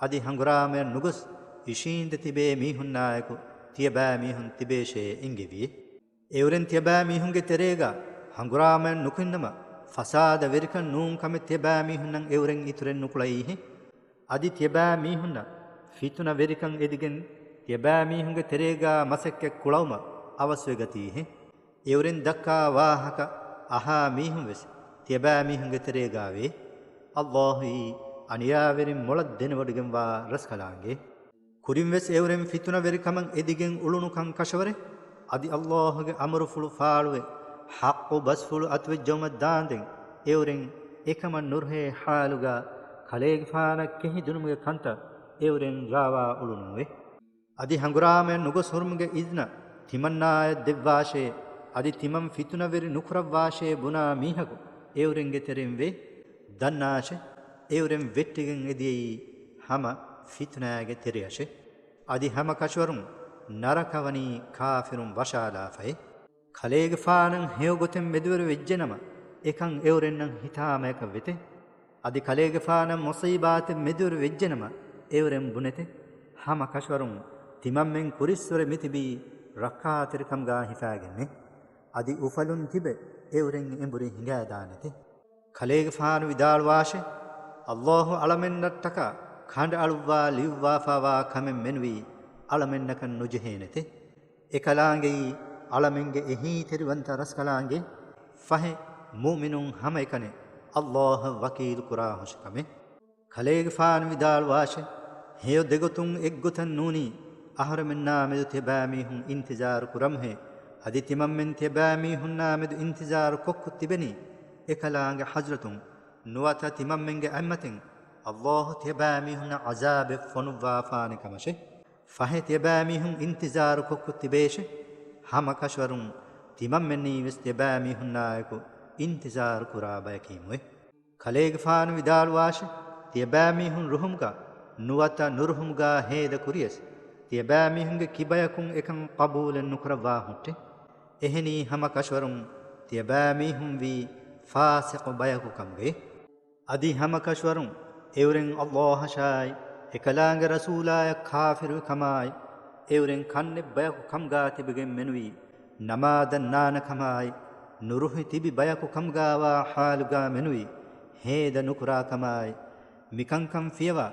އަދި ހަނގުރާމަޔަށް ނުގޮސް އިށީނދެ ތިބޭ މީހުންނާއެކު ތިޔަބައިމީހުން ތިބޭށޭ އެންގެވިއޭ. އެއުރެން ތިޔަބައިމީހުންގެ ތެރޭގާ ހަނގުރާމަޔަށް ނުކުތުމަށް ފަސާދަވެރިކަން ނޫން ކަމެއް ތިޔަބައިމީހުންނަށް އެއުރެން އިތުރެއް ނުކުޅައީހެން. އަދި ތިޔަބައިމީހުންނަށް ފިތުނަވެރިކަން އެދިގެން، ތިޔަބައިމީހުންގެ ތެރޭގާ މަސައްކަތް ކުޅައުމަށް އަވަސްވެގަތީހެން. އެއުރެން ދައްކާ ވާހަކަ އަހާ މީހުން ވެސް ތިޔަބައިމީހުންގެ ތެރޭގާވޭ. އައްލާހުއީ އަނިޔާވެރިން މޮޅަށް ދެނެވޮޑިގެންވާ ރަސްކަލާނގެ. ކުރިންވެސް އެއުރެން ފިތުނަވެރިކަމަށް އެދިގެން އުޅުނުކަން ކަށަވަރޭ. އަދި އައްލާހުގެ އަމުރުފުޅު ފާޅުވެ، ޙައްޤު ބަސްފުޅު އަތުވެއްޖައުމަށް ދާންދެން އެއުރެން އެކަމަށް ނުރުހޭ ޙާލުގާ ކަލޭގެފާނަށް ކެހިދުނުމުގެ ކަންތައް އެއުރެން ރާވާ އުޅުނުއެވެ. އަދި ހަނގުރާމަޔަށް ނުގޮސް ހުރުމުގެ އިޒްނަ ތިމަންނާޔަށް ދެއްވާށޭ، އަދި ތިމަން ފިތުނަވެރި ނުކުރައްވާށޭ ބުނާ މީހަކު އެއުރެންގެ ތެރެއިން ވޭ. ދަންނާށޭ، އެއުރެން ވެއްޓިގެން އެދިޔައީ ހަމަ ފިތުނާގެ ތެރެއަށޭ. އަދި ހަމަ ކަށަވަރުން ނަރަކަވަނީ ކާފިރުން ވަށާލާފައޭ. ކަލޭގެފާނަށް ހެޔޮގޮތެއް މެދުވެރި ވެއްޖެނަމަ، އެކަން އެއުރެންނަށް ހިތާމަޔަކަށް ވެތެ. އަދި ކަލޭގެފާނަށް މުޞީބާތެއް މެދުވެރި ވެއްޖެނަމަ، އެއުރެން ބުނެތެ. ހަމަ ކަށަވަރުން ތިމަންމެން ކުރިއްސުރެ މިތިބީ ރައްކާތެރިކަމުގާ ހިފާގެންނޭ. އަދި އުފަލުން ތިބެ އެއުރެން އެނބުރި ހިނގާދާނެތެ. ކަލޭގެފާނު ވިދާޅުވާށޭ، އައްލާހު އަޅަމެންނަށްޓަކާ ކަނޑައަޅުއްވާ ލިޔުއްވާފާވާ ކަމެއް މެނުވީ އަޅަމެންނަކަށް ނުޖެހޭނެތެ. އެކަލާނގެއީ އަޅަމެންގެ އެހީތެރިވަންތަ ރަސްކަލާނގެ. ފަހެ، މުއުމިނުން ހަމައެކަނި އައްލާހަށް ވަކީލު ކުރާ ހުށިކަމެއް. ކަލޭގެފާނު ވިދާޅުވާށޭ، ހެޔޮ ދެގޮތުން އެއްގޮތަށް ނޫނީ، އަހަރެމެންނާ މެދު ތިޔަބައިމީހުން އިންތިޒާރު ކުރަމުހޭ، އަދި ތިމަންމެން ތިޔަބައިމީހުންނާ މެދު އިންތިޒާރު ކޮށްކޮށް ތިބެނީ، އެކަލާނގެ ޙަޟްރަތުން ނުވަތަ ތިމަންމެންގެ އަތްމަތިން އައްލާހު ތިޔަބައިމީހުންނަށް ޢަޒާބެއް ފޮނުއްވާފާނެ ކަމަށޭ. ފަހެ ތިޔަބައިމީހުން އިންތިޒާރު ކޮށްކޮށް ތިބޭށޭ. ހަމަ ކަށަވަރުން ތިމަންމެންނީ ވެސް ތިޔަބައިމީހުންނާއެކު އިންތިޒާރު ކުރާ ބަޔަކީމުއޭ. ކަލޭގެފާނު ވިދާޅުވާށޭ، ތިޔަބައިމީހުން ރުހުމުގަ ނުވަތަ ނުރުހުމުގަ ހޭދަ ކުރިޔަސް، ތިޔަބައިމީހުންގެ ކިބަޔަކުން އެކަން ޤަބޫލެއް ނުކުރައްވާ ހުއްޓެ. އެހެނީ ހަމަ ކަށަވަރުން ތިޔަބައިމީހުން ވީ ފާސިޤު ބަޔަކު ކަމުގައި. އަދި ހަމަ ކަށަވަރުން އެއުރެން އައްލާހަށާއި އެކަލާނގެ ރަސޫލާޔަށް ކާފިރުވި ކަމާއި، އެއުރެން ކަންނެއް ބަޔަކު ކަމުގާ ތިބެގެން މެނުވީ ނަމާދަށް ނާންނަ ކަމާއި، ނުރުހި ތިބި ބަޔަކު ކަމުގާވާ ޙާލުގާ މެނުވީ ހޭދަ ނުކުރާ ކަމާއި، މިކަންކަން ފިޔަވާ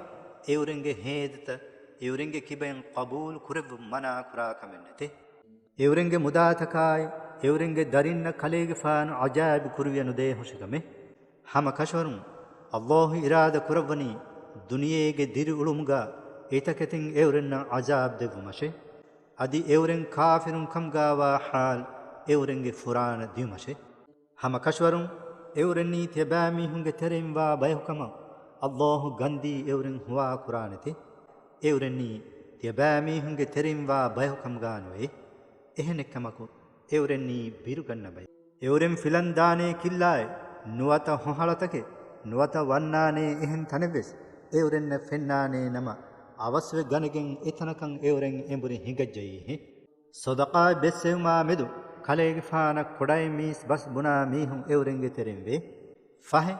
އެއުރެންގެ ހޭދަތައް އެއުރެންގެ ކިބައިން ޤަބޫލު ކުރެއްވުން މަނާ ކުރާ ކަމެއް ނެތޭ. އެއުރެންގެ މުދާތަކާއި، އެއުރެންގެ ދަރިންނަށް ކަލޭގެފާނު ޢަޖާއިބު ކުރިވިޔަ ނުދޭ ހުށިކަމެއް. ހަމަ ކަށަވަރުން އައްލާހު އިރާދަ ކުރައްވަނީ ދުނިޔޭގެ ދިރިއުޅުމުގަ އެތަކެތިން އެއުރެންނަށް ޢަޒާބް ދެއްވުމަށެ. އަދި އެއުރެން ކާފިރުން ކަމުގާވާ ޙާލު އެއުރެންގެ ފުރާނަ ދިޔުމަށެ. ހަމަ ކަށަވަރުން އެއުރެންނީ ތިޔަބައިމީހުންގެ ތެރެއިން ވާ ބަޔަކު ކަމަށް އައްލާހު ގަންދީ އެއުރެން ހުވާ ކުރާނެތެ. އެއުރެންނީ ތިޔަބައިމީހުންގެ ތެރެއިން ވާ ބަޔަކު ކަމުގާ ނުވޭ. އެހެނެއްކަމަކު، އެއުރެންނީ ބިރުގަންނަ ބައެއް. އެއުރެން ފިލަން ދާނޭ ކިއްލާއެއް، ނުވަތަ ހޮހަޅަތަކެއް، ނުވަތަ ވަންނާނޭ އެހެން ތަނެއްވެސް އެއުރެންނަށް ފެންނާނޭ ނަމަ، އަވަސްވެ ގަނެގެން އެތަނަކަށް އެއުރެން އެނބުރި ހިނގައްޖައީހެ. ޞަދަޤާތް ބެއްސެވުމާ މެދު ކަލޭގެފާނަށް ކޮޑައިމީސް ބަސް ބުނާ މީހުން އެއުރެންގެ ތެރެއިން ވޭ. ފަހެ،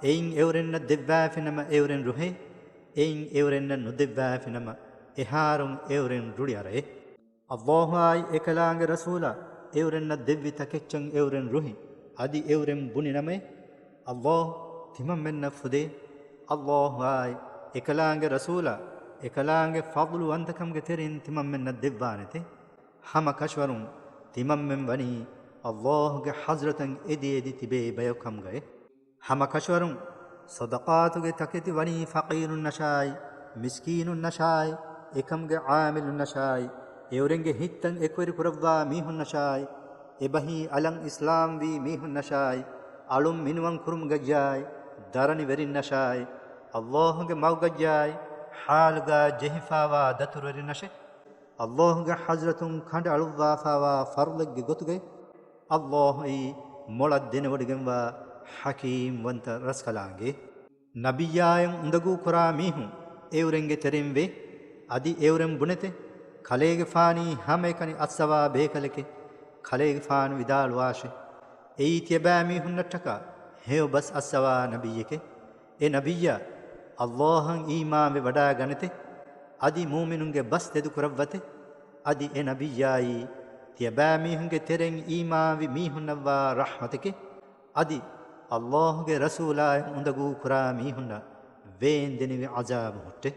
އެއިން އެއުރެންނަށް ދެއްވާފިނަމަ އެއުރެން ރުހޭ، އެއިން އެއުރެންނަށް ނުދެއްވާފިނަމަ އެހާރުން އެއުރެން ރުޅި އަރައޭ. އައްލާހުއާއި އެކަލާނގެ ރަސޫލާ އެއުރެންނަށް ދެއްވި ތަކެއްޗަށް އެއުރެން ރުހި، އަދި އެއުރެން ބުނި ނަމައޭ، އައްލާހު ތިމަންމެންނަށް ފުދޭ. އައްލާހުއާއި އެކަލާނގެ ރަސޫލާ އެކަލާނގެ ފަޟްލުވަންތަކަމުގެ ތެރެއިން ތިމަންމެންނަށް ދެއްވާނެތެ. ހަމަ ކަށަވަރުން ތިމަންމެން ވަނީ އައްލާހުގެ ޙަޟްރަތަށް އެދި އެދި ތިބޭ ބަޔަކު ކަމުގައެ. ހަމަ ކަށަވަރުން ޞަދަޤާތުގެ ތަކެތި ވަނީ ފަޤީރުންނަށާއި، މިސްކީނުންނަށާއި، އެކަމުގެ ޢާމިލުންނަށާއި، އެއުރެންގެ ހިތްތައް އެކުވެރި ކުރައްވާ މީހުންނަށާއި، އެބަހީ އަލަށް އިސްލާމްވީ މީހުންނަށާއި، އަޅުން މިނިވަން ކުރުމުގައްޔާއި، ދަރަނިވެރިންނަށާއި، އައްލާހުގެ މަގުގައްޔާއި، ޙާލުގާ ޖެހިފާވާ ދަތުރުވެރިންނަށެ. އައްލާހުގެ ޙަޟްރަތުން ކަނޑައަޅުއްވާފާވާ ފަރުޟެއްގެ ގޮތުގައި، އައްލާހުއީ މޮޅަށް ދެނެވޮޑިގެންވާ ޙަކީމްވަންތަ ރަސްކަލާނގެ. ނަބިއްޔާއަށް އުނދަގޫކުރާ މީހުން އެއުރެންގެ ތެރެއިން ވޭ. އަދި އެއުރެން ބުނެތެ، ކަލޭގެފާނީ ހަމައެކަނި އައްސަވާ ބޭކަލެކޭ. ކަލޭގެފާނު ވިދާޅުވާށެ، އެއީ ތިޔަބައިމީހުންނަށްޓަކާ ހެޔޮ ބަސް އައްސަވާ ނަބިއްޔެކޭ. އެ ނަބިއްޔާ، އައްލާހަށް އީމާންވެ ވަޑާގަނެތެ، އަދި މުއުމިނުންގެ ބަސް ތެދުކުރައްވަތެ. އަދި އެ ނަބިއްޔާއީ، ތިޔަބައިމީހުންގެ ތެރެއިން އީމާންވި މީހުންނަށްވާ ރަޙްމަތެކޭ. އަދި އައްލާހުގެ ރަސޫލާއަށް އުނދަގޫކުރާ މީހުންނަށް ވޭންދެނިވި ޢަޒާބު ހުއްޓޭ.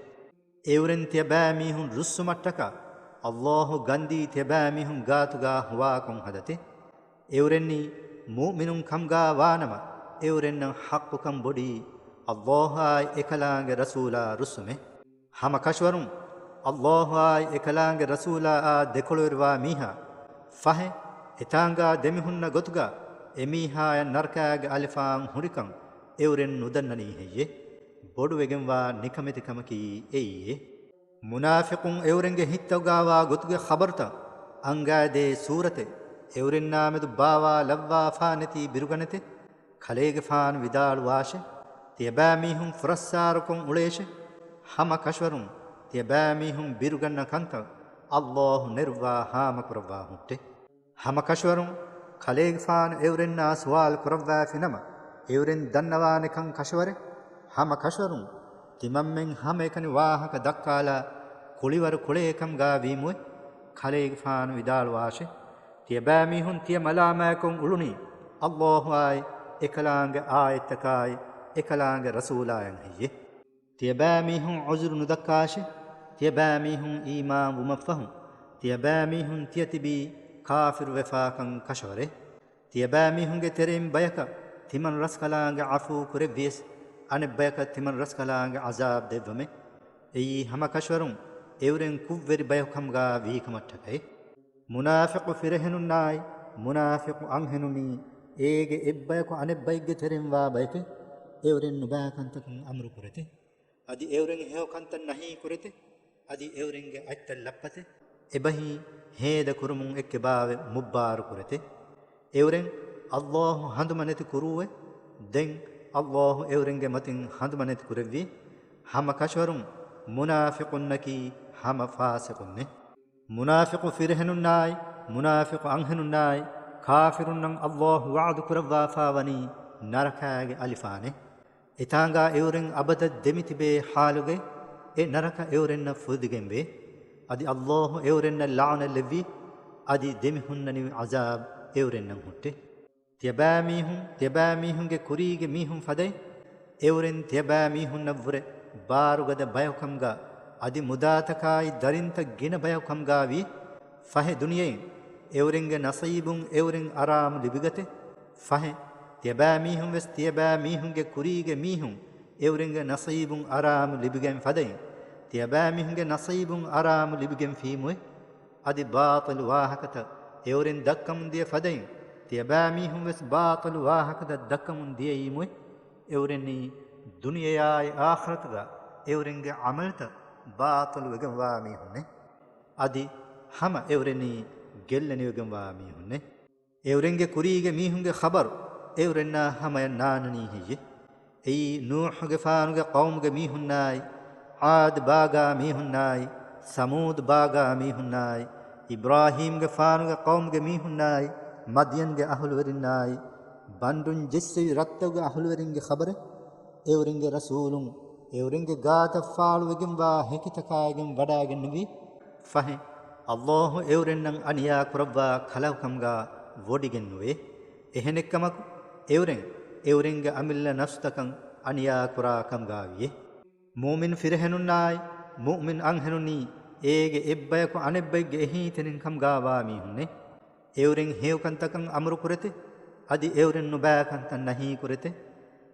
އެއުރެން ތިޔަބައިމީހުން ރުއްސުމަށްޓަކާ، އައްލާހު ގަންދީ ތިޔަބައިމީހުން ގާތުގާ ހުވާކޮށް ހަދަތެ. އެއުރެންނީ މުއުމިނުން ކަމުގާ ވާނަމަ، އެއުރެންނަށް ޙައްޤުކަން ބޮޑީ، އައްލާހާއި އެކަލާނގެ ރަސޫލާ ރުއްސުމޭ. ހަމަ ކަށަވަރުން، އައްލާހާއި އެކަލާނގެ ރަސޫލާއާ ދެކޮޅުވެރިވާ މީހާ، ފަހެ، އެތާނގާ ދެމިހުންނަ ގޮތުގާ، އެމީހާޔަށް ނަރަކާގެ އަލިފާން ހުރިކަން އެއުރެން ނުދަންނަނީ ހެއްޔޭ؟ ބޮޑުވެގެންވާ ނިކަމެތިކަމަކީ އެއީއޭ. މުނާފިޤުން އެއުރެންގެ ހިތްތަކުގާވާ ގޮތުގެ ޚަބަރުތައް އަންގައިދޭ ސޫރަތެއް އެއުރެންނާމެދު ބާވާލައްވާފާނެތީ ބިރުގަނެތެ. ކަލޭގެފާނު ވިދާޅުވާށެ، ތިޔަބައިމީހުން ފުރައްސާރަކޮށް އުޅޭށެ. ހަމަ ކަށަވަރުން ތިޔަބައިމީހުން ބިރުގަންނަ ކަންތައް އައްލާހު ނެރުއްވާ ހާމަކުރައްވާ ހުއްޓޭ. ހަމަ ކަށަވަރުން ކަލޭގެފާނު އެއުރެންނާ ސުވާލު ކުރައްވާފިނަމަ، އެއުރެން ދަންނަވާނެކަން ކަށަވަރެއް. ހަމަ ކަށަވަރުން ތިމަންމެން ހަމައެކަނި ވާހަކަ ދައްކާލާ، ކުޅިވަރު ކުޅޭކަމުގާ ވީމުއެ. ކަލޭގެފާނު ވިދާޅުވާށެ، ތިޔަބައިމީހުން ތިޔަ މަލާމާތްކޮށް އުޅުނީ އައްލާހުއާއި އެކަލާނގެ އާޔަތްތަކާއި އެކަލާނގެ ރަސޫލާޔަށް ހެއްޔެ؟ ތިޔަބައިމީހުން ޢުޛުރު ނުދައްކާށެ. ތިޔަބައިމީހުން އީމާން ވުމަށްފަހު، ތިޔަބައިމީހުން ތިޔަތިބީ ކާފިރުވެފާކަން ކަށަވަރެއް. ތިޔަބައިމީހުންގެ ތެރެއިން ބަޔަކަށް ތިމަން ރަސްކަލާނގެ ޢަފޫ ކުރެއްވިޔަސް، އަނެއްބަޔަކަށް ތިމަން ރަސްކަލާނގެ ޢަޒާބް ދެއްވަމެ. އެއީ ހަމަ ކަށަވަރުން އެއުރެން ކުށްވެރި ބަޔަކު ކަމުގާ ވީކަމަށްޓަކައި. މުނާފިޤު ފިރިހެނުންނާއި، މުނާފިޤު އަންހެނުންނީ، އޭގެ އެއްބަޔަކު އަނެއްބައެއްގެ ތެރެއިން ވާ ބަޔެކޭ. އެއުރެން ނުބައި ކަންތަކުން އަމުރު ކުރެތެ. އަދި އެއުރެން ހެޔޮ ކަންތައް ނަހީ ކުރެތެ. އަދި އެއުރެންގެ އަތްތައް ލައްޕަތެ. އެބަހީ ހޭދަ ކުރުމުން އެއްކެބާވެ މުއްބާރު ކުރެތެ. އެއުރެން އައްލާހު ހަނދުމަނެތި ކުރޫއެ. ދެން އައްލާހު އެއުރެންގެ މަތިން ހަނދުމަނެތި ކުރެއްވި. ހަމަ ކަށަވަރުން މުނާފިޤުންނަކީ ހަމަ ފާސިޤުންނެއް. މުނާފިޤު ފިރިހެނުންނާއި، މުނާފިޤު އަންހެނުންނާއި، ކާފިރުންނަށް އައްލާހު ވަޢުދު ކުރައްވާފާވަނީ ނަރަކާގެ އަލިފާނެއް. އެތާނގާ އެއުރެން އަބަދަށް ދެމިތިބޭ ޙާލުގައި އެ ނަރަކަ އެއުރެންނަށް ފުދިގެންވޭ. އަދި ﷲ އެއުރެންނަށް ލަޢުނަތް ލެއްވި، އަދި ދެމިހުންނަނިވި ޢަޒާބް އެއުރެންނަށް ހުއްޓޭ. ތިޔަބައިމީހުން، ތިޔަބައިމީހުންގެ ކުރީގެ މީހުން ފަދައިން، އެއުރެން ތިޔަބައިމީހުންނަށްވުރެ ބާރުގަދަ ބަޔަކުކަމުގާ، އަދި މުދާތަކާއި ދަރިންތައް ގިނަ ބަޔަކުކަމުގާވީ. ފަހެ ދުނިޔެއިން އެއުރެންގެ ނަސީބުން އެއުރެން އަރާމު ލިބިގަތެ. ފަހެ ތިޔަބައިމީހުން ވެސް ތިޔަބައިމީހުންގެ ކުރީގެ މީހުން އެއުރެންގެ ނަސީބުން އަރާމު ލިބިގެން ފަދައިން، ތިޔަބައިމީހުންގެ ނަސީބުން އަރާމު ލިބިގެން ފީމުވެ. އަދި ބާޠިލު ވާހަކަތައް އެއުރެން ދައްކަމުން ދިޔަ ފަދައިން، ތިޔަބައިމީހުން ވެސް ބާޠިލު ވާހަކަތައް ދައްކަމުން ދިޔައީމުވެ. އެއުރެންނީ ދުނިޔެއާއި އާޚިރަތުގަ އެއުރެންގެ ޢަމަލުތައް ބާޠިލުވެގެންވާ މީހުންނޭ. އަދި ހަމަ އެއުރެންނީ ގެއްލެނިވެގެންވާ މީހުންނޭ. އެއުރެންގެ ކުރީގެ މީހުންގެ ޚަބަރު އެއުރެންނާ ހަމަޔަށް ނާންނަނީ ހެއްޔެ؟ އެއީ ނޫޙުގެފާނުގެ ޤައުމުގެ މީހުންނާއި، ޢާދު ބާގާ މީހުންނާއި، ސަމޫދު ބާގާ މީހުންނާއި، އިބްރާހީމްގެފާނުގެ ޤައުމުގެ މީހުންނާއި، މަދްޔަންގެ އަހުލުވެރިންނާއި، ބަނޑުން ޖެއްސެވި ރަށްތަކުގެ އަހުލުވެރިންގެ ޚަބަރެއް އެއުރެންގެ ރަސޫލުން އެއުރެންގެ ގާތަށް ފާޅުވެގެންވާ ހެކިތަކާއިގެން ވަޑާގެންނެވި. ފަހެ، ﷲ އެއުރެންނަށް އަނިޔާ ކުރައްވާ ކަލަކުކަމުގާ ވޮޑިގެންނުވޭ. އެހެނެއްކަމަކު، އެއުރެން އެއުރެންގެ އަމިއްލަ ނަފްސުތަކަށް އަނިޔާ ކުރާ ކަމުގާވިޔޭ. މުއުމިން ފިރިހެނުންނާއި، މުއުމިން އަންހެނުންނީ، އޭގެ އެއްބަޔަކު އަނެއްބައެއްގެ އެހީތެރިން ކަމުގާވާ މީހުންނޭ. އެއުރެން ހެޔޮކަންތަކަށް އަމުރު ކުރެތެ، އަދި އެއުރެން ނުބައިކަންތައް ނަހީ ކުރެތެ.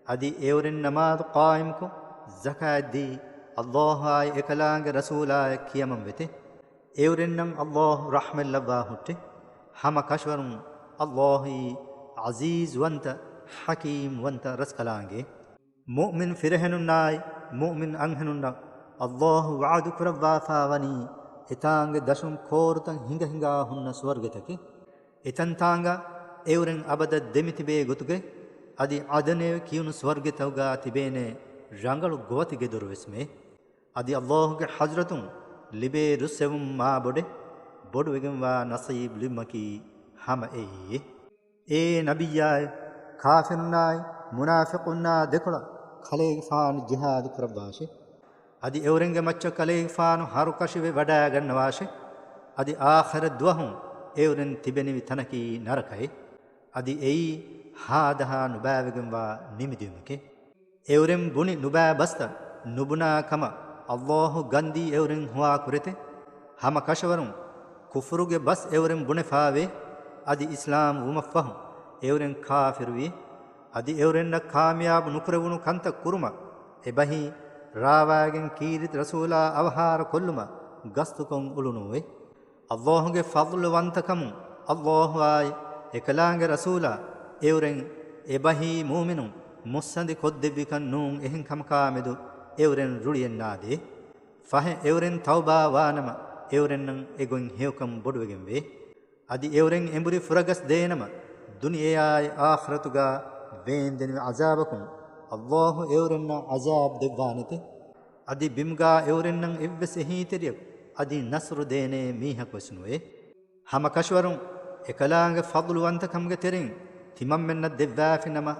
އަދި އެއުރެން ނަމާދު ޤާއިމްކޮށް، ޒަކާތް ދީ، ﷲ އާއި އެކަލާނގެ ރަސޫލާއަށް ކިޔަމަން ވެތެ. އެއުރެންނަށް ﷲ ރަޙްމަތް ލައްވާ ހުއްޓެ. ހަމަ ކަށަވަރުން ﷲ އީ ޢަޒީޒުވަންތަ، ޙަކީމްވަންތަ ރަސްކަލާނގެ. މުއުމިން ފިރިހެނުންނާއި، މުއުމިން އަންހެނުންނަށް ﷲ ވަޢުދު ކުރައްވާފާ ވަނީ، އެތާނގެ ދަށުން ކޯރުތައް ހިނގަ ހިނގާ ހުންނަ ސުވަރުގެތަކެއް. އެތަންތާނގަ އެއުރެން އަބަދަށް ދެމިތިބޭ ގޮތުގެ، އަދި ޢަދަނޭ ކިޔުނު ސުވަރުގެތަކުގާ ތިބޭނޭ ރަނގަޅު ގޮވަތި ގެދޮރުވެސްމެ. އަދި ﷲ ގެ ޙަޟްރަތުން ލިބޭ ރުއްސެވުން މާބޮޑެއް، ބޮޑުވެގެންވާ ނަސީބު ލިބުމަކީ ހަމަ އެއީ. އޭ ނަބިއްޔާއޭ، ކާފިރުންނާއި މުނާފިޤުންނާ ދެކޮޅަށް ކަލޭގެފާނު ޖިހާދު ކުރައްވާށޭ. އަދި އެއުރެންގެ މައްޗަށް ކަލޭގެފާނު ހަރުކަށިވެ ވަޑައިގަންނަވާށޭ. އަދި އާޚިރަތް ދުވަހު އެއުރެން ތިބެނިވި ތަނަކީ ނަރަކައޭ. އަދި އެއީ ހާދަހާ ނުބައިވެގެންވާ ނިމިދިޔުމެކޭ. އެއުރެން ބުނި ނުބައި ބަސްތައް ނުބުނާ ކަމަށް ﷲ ގަންދީ އެއުރެން ހުވާ ކުރެތެ. ހަމަ ކަށަވަރުން ކުފުރުގެ ބަސް އެއުރެން ބުނެފާވޭ. އަދި އިސްލާމް ވުމަށްފަހު އެއުރެން ކާފިރުވި. އަދި އެއުރެންނަށް ކާމިޔާބު ނުކުރެވުނު ކަންތައް ކުރުމަށް އެބަހީ ރާވާގެން ކީރިތި ރަސޫލާ އަވަހާރަ ކޮށްލުމަށް ގަސްތުކޮށް އުޅުނުއެވެ. ﷲ ގެ ފަޟްލުވަންތަކަމުން ﷲ އާއި އެކަލާނގެ ރަސޫލާ އެއުރެން އެބަހީ މުއުމިނުން މުއްސަނދި ކޮށްދެއްވިކަން ނޫން އެހެން ކަމަކާމެދު އެއުރެން ރުޅިއެއް ނާދޭ. ފަހެ އެއުރެން ތައުބާ ވާނަމަ އެއުރެންނަށް އެގޮތް ހެޔޮކަން ބޮޑުވެގެންވޭ. އަދި އެއުރެން އެނބުރި ފުރަގަސް ދޭނަމަ ދުނިޔެއާއި އާޚިރަތުގާ ވޭންދެނިވި ޢަޒާބަކުން ﷲ އެއުރެންނަށް ޢަޒާބް ދެއްވާނެތެ. އަދި ބިމުގާ އެއުރެންނަށް އެއްވެސް އެހީތެރިޔަކު އަދި ނަޞްރު ދޭނޭ މީހަކުވެސް ނުވޭ. ހަމަ ކަށަވަރުން އެކަލާނގެ ފަޟްލުވަންތަކަމުގެ ތެރެއިން ތިމަންމެންނަށް ދެއްވާފިނަމަ،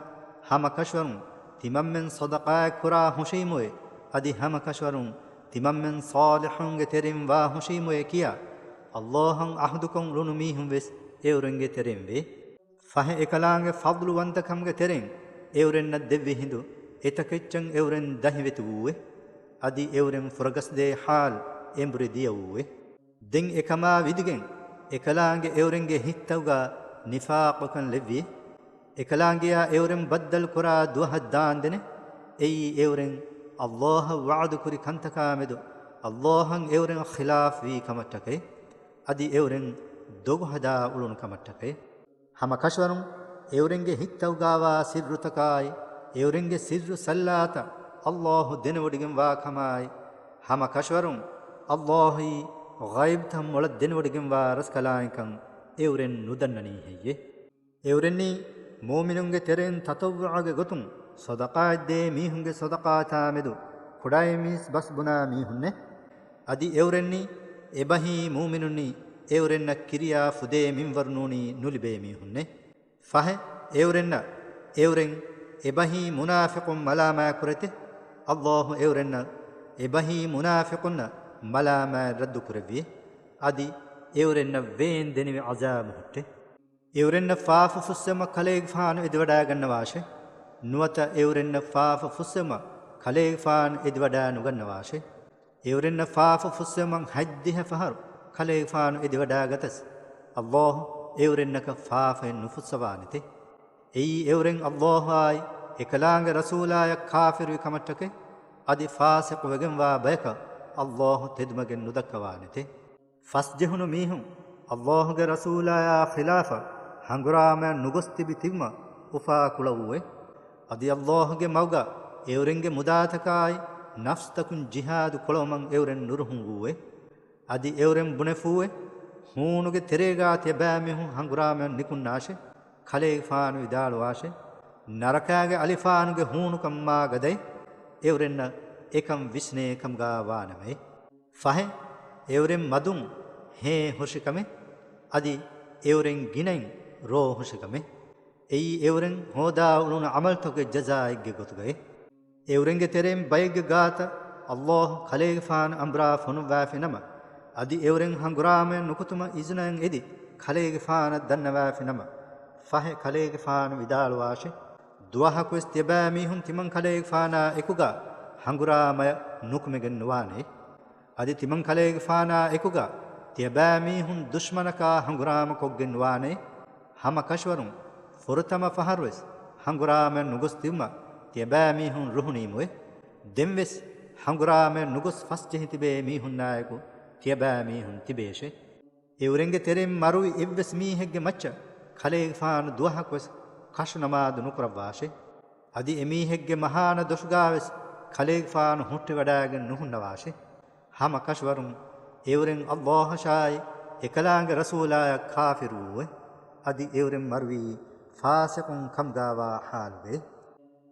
ހަމަ ކަށަވަރުން ތިމަންމެން ޞަދަޤާތް ކުރާ ހުށީމުވެ، އަދި ހަމަ ކަށަވަރުން ތިމަންމެން ޞާލިޙުންގެ ތެރެއިން ވާ ހުށީމުވެ ކިޔާ، ﷲ އަށް ޢަހުދުކޮށް އުޅުނު މީހުން ވެސް އެއުރެންގެ ތެރެއިން ވޭ. ފަހެ އެކަލާނގެ ފަޟްލުވަންތަކަމުގެ ތެރެއިން އެއުރެންނަށް ދެއްވި ހިނދު އެތަކެއްޗަށް އެއުރެން ދަހިވެތި ވޫއެ. އަދި އެއުރެން ފުރަގަސްދޭ ޙާލު އެނބުރި ދިޔަ ވޫއެ. ދެން އެކަމާ ވިދިގެން އެކަލާނގެ އެއުރެންގެ ހިތްތަކުގާ ނިފާޤުކަން ލެއްވި. އެކަލާނގެއާ އެއުރެން ބައްދަލުކުރާ ދުވަހަށް ދާންދެނެ، އެއީ އެއުރެން ﷲ އަށް ވަޢުދުކުރި ކަންތަކާމެދު ﷲ އަށް އެއުރެން ޚިލާފްވީ ކަމަށްޓަކައި، އަދި އެއުރެން ދޮގުހަދާ އުޅުނު ކަމަށްޓަކައި. ހަމަ ކަށަވަރުން އެއުރެންގެ ހިތްތަކުގާވާ ސިއްރުތަކާއި، އެއުރެންގެ ސިއްރު ސައްލާތައް ﷲ ދެނެވޮޑިގެންވާ ކަމާއި، ހަމަ ކަށަވަރުން ﷲ އީ ޣައިބްތައް މޮޅަށް ދެނެވޮޑިގެންވާ ރަސްކަލާނގެކަން އެއުރެން ނުދަންނަނީ ހެއްޔެ؟ އެއުރެންނީ މުއުމިނުންގެ ތެރެއިން ތަޠައްވުޢުގެ ގޮތުން ޞަދަޤާތްދޭ މީހުންގެ ޞަދަޤާތާމެދު ކުޑައިމީސް ބަސް ބުނާ މީހުންނެ. އަދި އެއުރެންނީ އެބަހީ މުއުމިނުންނީ އެއުރެންނަށް ކިރިޔާ ފުދޭ މިންވަރު ނޫނީ ނުލިބޭ މީހުންނެ. ފަހެ އެއުރެންނަށް އެއުރެން އެބަހީ މުނާފިޤުން މަލާމާތް ކުރޭތެ. ﷲ އެއުރެންނަށް އެބަހީ މުނާފިޤުންނަށް މަލާމާތް ރައްދު ކުރެއްވިއޭ. އަދި އެއުރެންނަށް ވޭން ދެނިވި ޢަޒާބު ހުއްޓޭ. އެއުރެންނަށް ފާފަ ފުއްސެވުމަށް ކަލޭގެފާނު އެދިވަޑާގަންނަވާށޭ. ނުވަތަ އެއުރެންނަށް ފާފަ ފުއްސެވުމަށް ކަލޭގެފާނު އެދިވަޑާ ނުގަންނަވާށޭ. އެއުރެންނަށް ފާފަ ފުއްސެވުމަށް ހަތްދިހަ ފަހަރު ކަލޭގެފާނު އެދިވަޑާގަތަސް، ﷲ އެއުރެންނަކަށް ފާފައެއް ނުފުއްސަވާނެތެ. އެއީ އެއުރެން ﷲއާއި އެކަލާނގެ ރަސޫލާޔަށް ކާފިރުވި ކަމަށްޓަކައި، އަދި ފާސިޤުވެގެންވާ ބަޔަކަށް ﷲ ތެދުމަގެއް ނުދައްކަވާނެތެ. ފަސްޖެހުނު މީހުން ﷲގެ ރަސޫލާޔާ ޚިލާފަށް ހަނގުރާމަޔަށް ނުގޮސް ތިބި ތިބުމަށް އުފާކުޅައްވުއެވެ. އަދި ﷲގެ މަގުގަ އެއުރެންގެ މުދާތަކާއި ނަފްސްތަކުން ޖިހާދު ކުޅައުމަށް އެއުރެން ނުރުހުންވޫއެވެ. އަދި އެއުރެން ބުނެފޫއެވެ. ހޫނުގެ ތެރޭގާ ތިޔަބައިމީހުން ހަނގުރާމަޔަށް ނިކުންނާށޭ. ކަލޭގެފާނު ވިދާޅުވާށޭ، ނަރަކާގެ އަލިފާނުގެ ހޫނުކަން މާ ގަދައެވެ. އެއުރެންނަށް އެކަން ވިސްނޭ ކަމުގާ ވާނަމައެވެ. ފަހެ، އެއުރެން މަދުން ހޭ ހުށިކަމެވެ. އަދި އެއުރެން ގިނައިން ރޯ ހުށިކަމެވެ. އެއީ އެއުރެން ހޯދާ އުޅުނު ޢަމަލުތަކުގެ ޖަޒާއެއްގެ ގޮތުގައެވެ. އެއުރެންގެ ތެރެއިން ބައެއްގެ ގާތަށް ﷲ ކަލޭގެފާނު އަނބުރާ ފޮނުއްވާފި ނަމަ، އަދި އެއުރެން ހަނގުރާމަޔަށް ނުކުތުމަށް އިޒުނައެއް އެދި ކަލޭގެފާނަށް ދަންނަވާފި ނަމަ، ފަހެ ކަލޭގެފާނު ވިދާޅުވާށޭ، ދުވަހަކުވެސް ތިޔަބައިމީހުން ތިމަން ކަލޭގެފާނާ އެކުގާ ހަނގުރާމަޔަށް ނުކުމެގެން ނުވާނެ. އަދި ތިމަން ކަލޭގެފާނާ އެކުގާ ތިޔަބައިމީހުން ދުޝްމަނަކާ ހަނގުރާމަކޮށްގެން ނުވާނެ. ހަމަ ކަށަވަރުން ފުރަތަމަ ފަހަރުވެސް ހަނގުރާމަޔަށް ނުގޮސް ތިބުމަށް ތިޔަބައިމީހުން ރުހުނީމުވެ. ދެންވެސް ހަނގުރާމަޔަށް ނުގޮސް ފަސްޖެހި ތިބޭ މީހުންނާއެކު ތިޔަބައިމީހުން ތިބޭށޭ. އެއުރެންގެ ތެރެއިން މަރުވި އެއްވެސް މީހެއްގެ މައްޗަށް ކަލޭގެފާނު ދުވަހަކުވެސް ކަށު ނަމާދު ނުކުރައްވާށޭ. އަދި އެމީހެއްގެ މަހާނަ ދޮށުގާވެސް ކަލޭގެފާނު ހުއްޓިވަޑާގެން ނުހުންނަވާށޭ. ހަމަ ކަށަވަރުން އެއުރެން ﷲއަށާއި އެކަލާނގެ ރަސޫލާޔަށް ކާފިރުވޫއެވެ. އަދި އެއުރެން މަރުވީ ފާސިޤުން ކަމުގާވާ ޙާލުގައެވެ.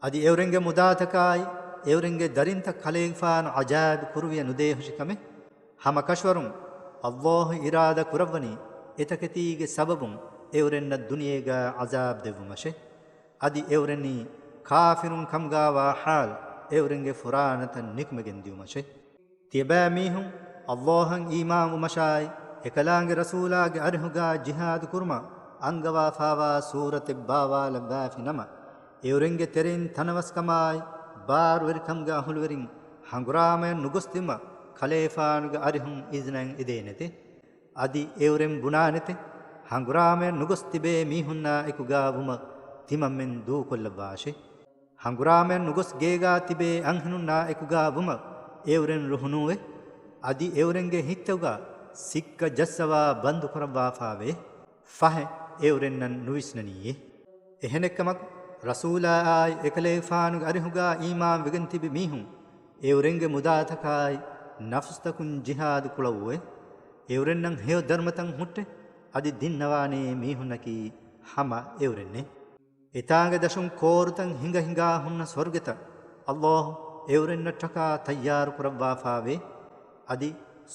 އަދި އެއުރެންގެ މުދާތަކާއި އެއުރެންގެ ދަރިންތައް ކަލޭގެފާނު ޢަޖާއިބު ކުރުވިޔަ ނުދޭހުށި ކަމެވެ. ހަމަ ކަށަވަރުން ﷲ އިރާދަ ކުރައްވަނީ އެތަކެތީގެ ސަބަބުން އެއުރެންނަށް ދުނިޔޭގާ ޢަޒާބް ދެއްވުމަށެވެ. އަދި އެއުރެންނީ ކާފިރުން ކަމުގާވާ ޙާލު އެއުރެންގެ ފުރާނަތައް ނިކުމެގެން ދިޔުމަށެވެ. ތިޔަބައިމީހުން ﷲއަށް އީމާންވުމަށާއި، އެކަލާނގެ ރަސޫލާގެ އަރިހުގާ ޖިހާދު ކުރުމަށް އަންގަވާފާވާ ސޫރަތެއް ބާވާލައްވާފި ނަމަ، އެއުރެންގެ ތެރެއިން ތަނަވަސްކަމާއި، ބާރުވެރިކަމުގެ އަހުލުވެރިން ހަނގުރާމަޔަށް ނުގޮސްދިމަ، ކަލޭފާނުގެ އަރިހުން އިޒުނައެއް އެދޭނެތެ. އަދި އެއުރެން ބުނާނެތެ، ހަނގުރާމަޔަށް ނުގޮސް ތިބޭ މީހުންނާ އެކުގާ ވުމަށް ތިމަންމެން ދޫކޮށްލައްވާށެ. ހަނގުރާމަޔަށް ނުގޮސް ގޭގާ ތިބޭ އަންހެނުންނާ އެކުގާ ވުމަށް އެއުރެން ރުހުނޫވެ. އަދި އެއުރެންގެ ހިތްތަކުގާ ސިއްކަ ޖައްސަވާ ބަންދު ކުރައްވާފާވޭ. ފަހެ އެއުރެންނަށް ނުވިސްނަނީއޭ. އެހެނެއްކަމަކު، ރަސޫލާއާއި އެކަލޭގެފާނުގެ އަރިހުގާ އީމާން ވެގެން ތިބި މީހުން އެއުރެންގެ މުދާތަކާއި ނަފްސުތަކުން ޖިހާދު ކުޅައްވުއެވެ. އެއުރެންނަށް ހެޔޮ ދަރުމަތައް ހުއްޓެ، އަދި ދިންނަވާނޭ މީހުންނަކީ ހަމަ އެއުރެންނޭ. އެތާނގެ ދަށުން ކޯރުތައް ހިނގަ ހިނގާ ހުންނަ ސުވަރުގެތައް ﷲ އެއުރެންނަށްޓަކާ ތައްޔާރު ކުރައްވާފާވޭ. އަދި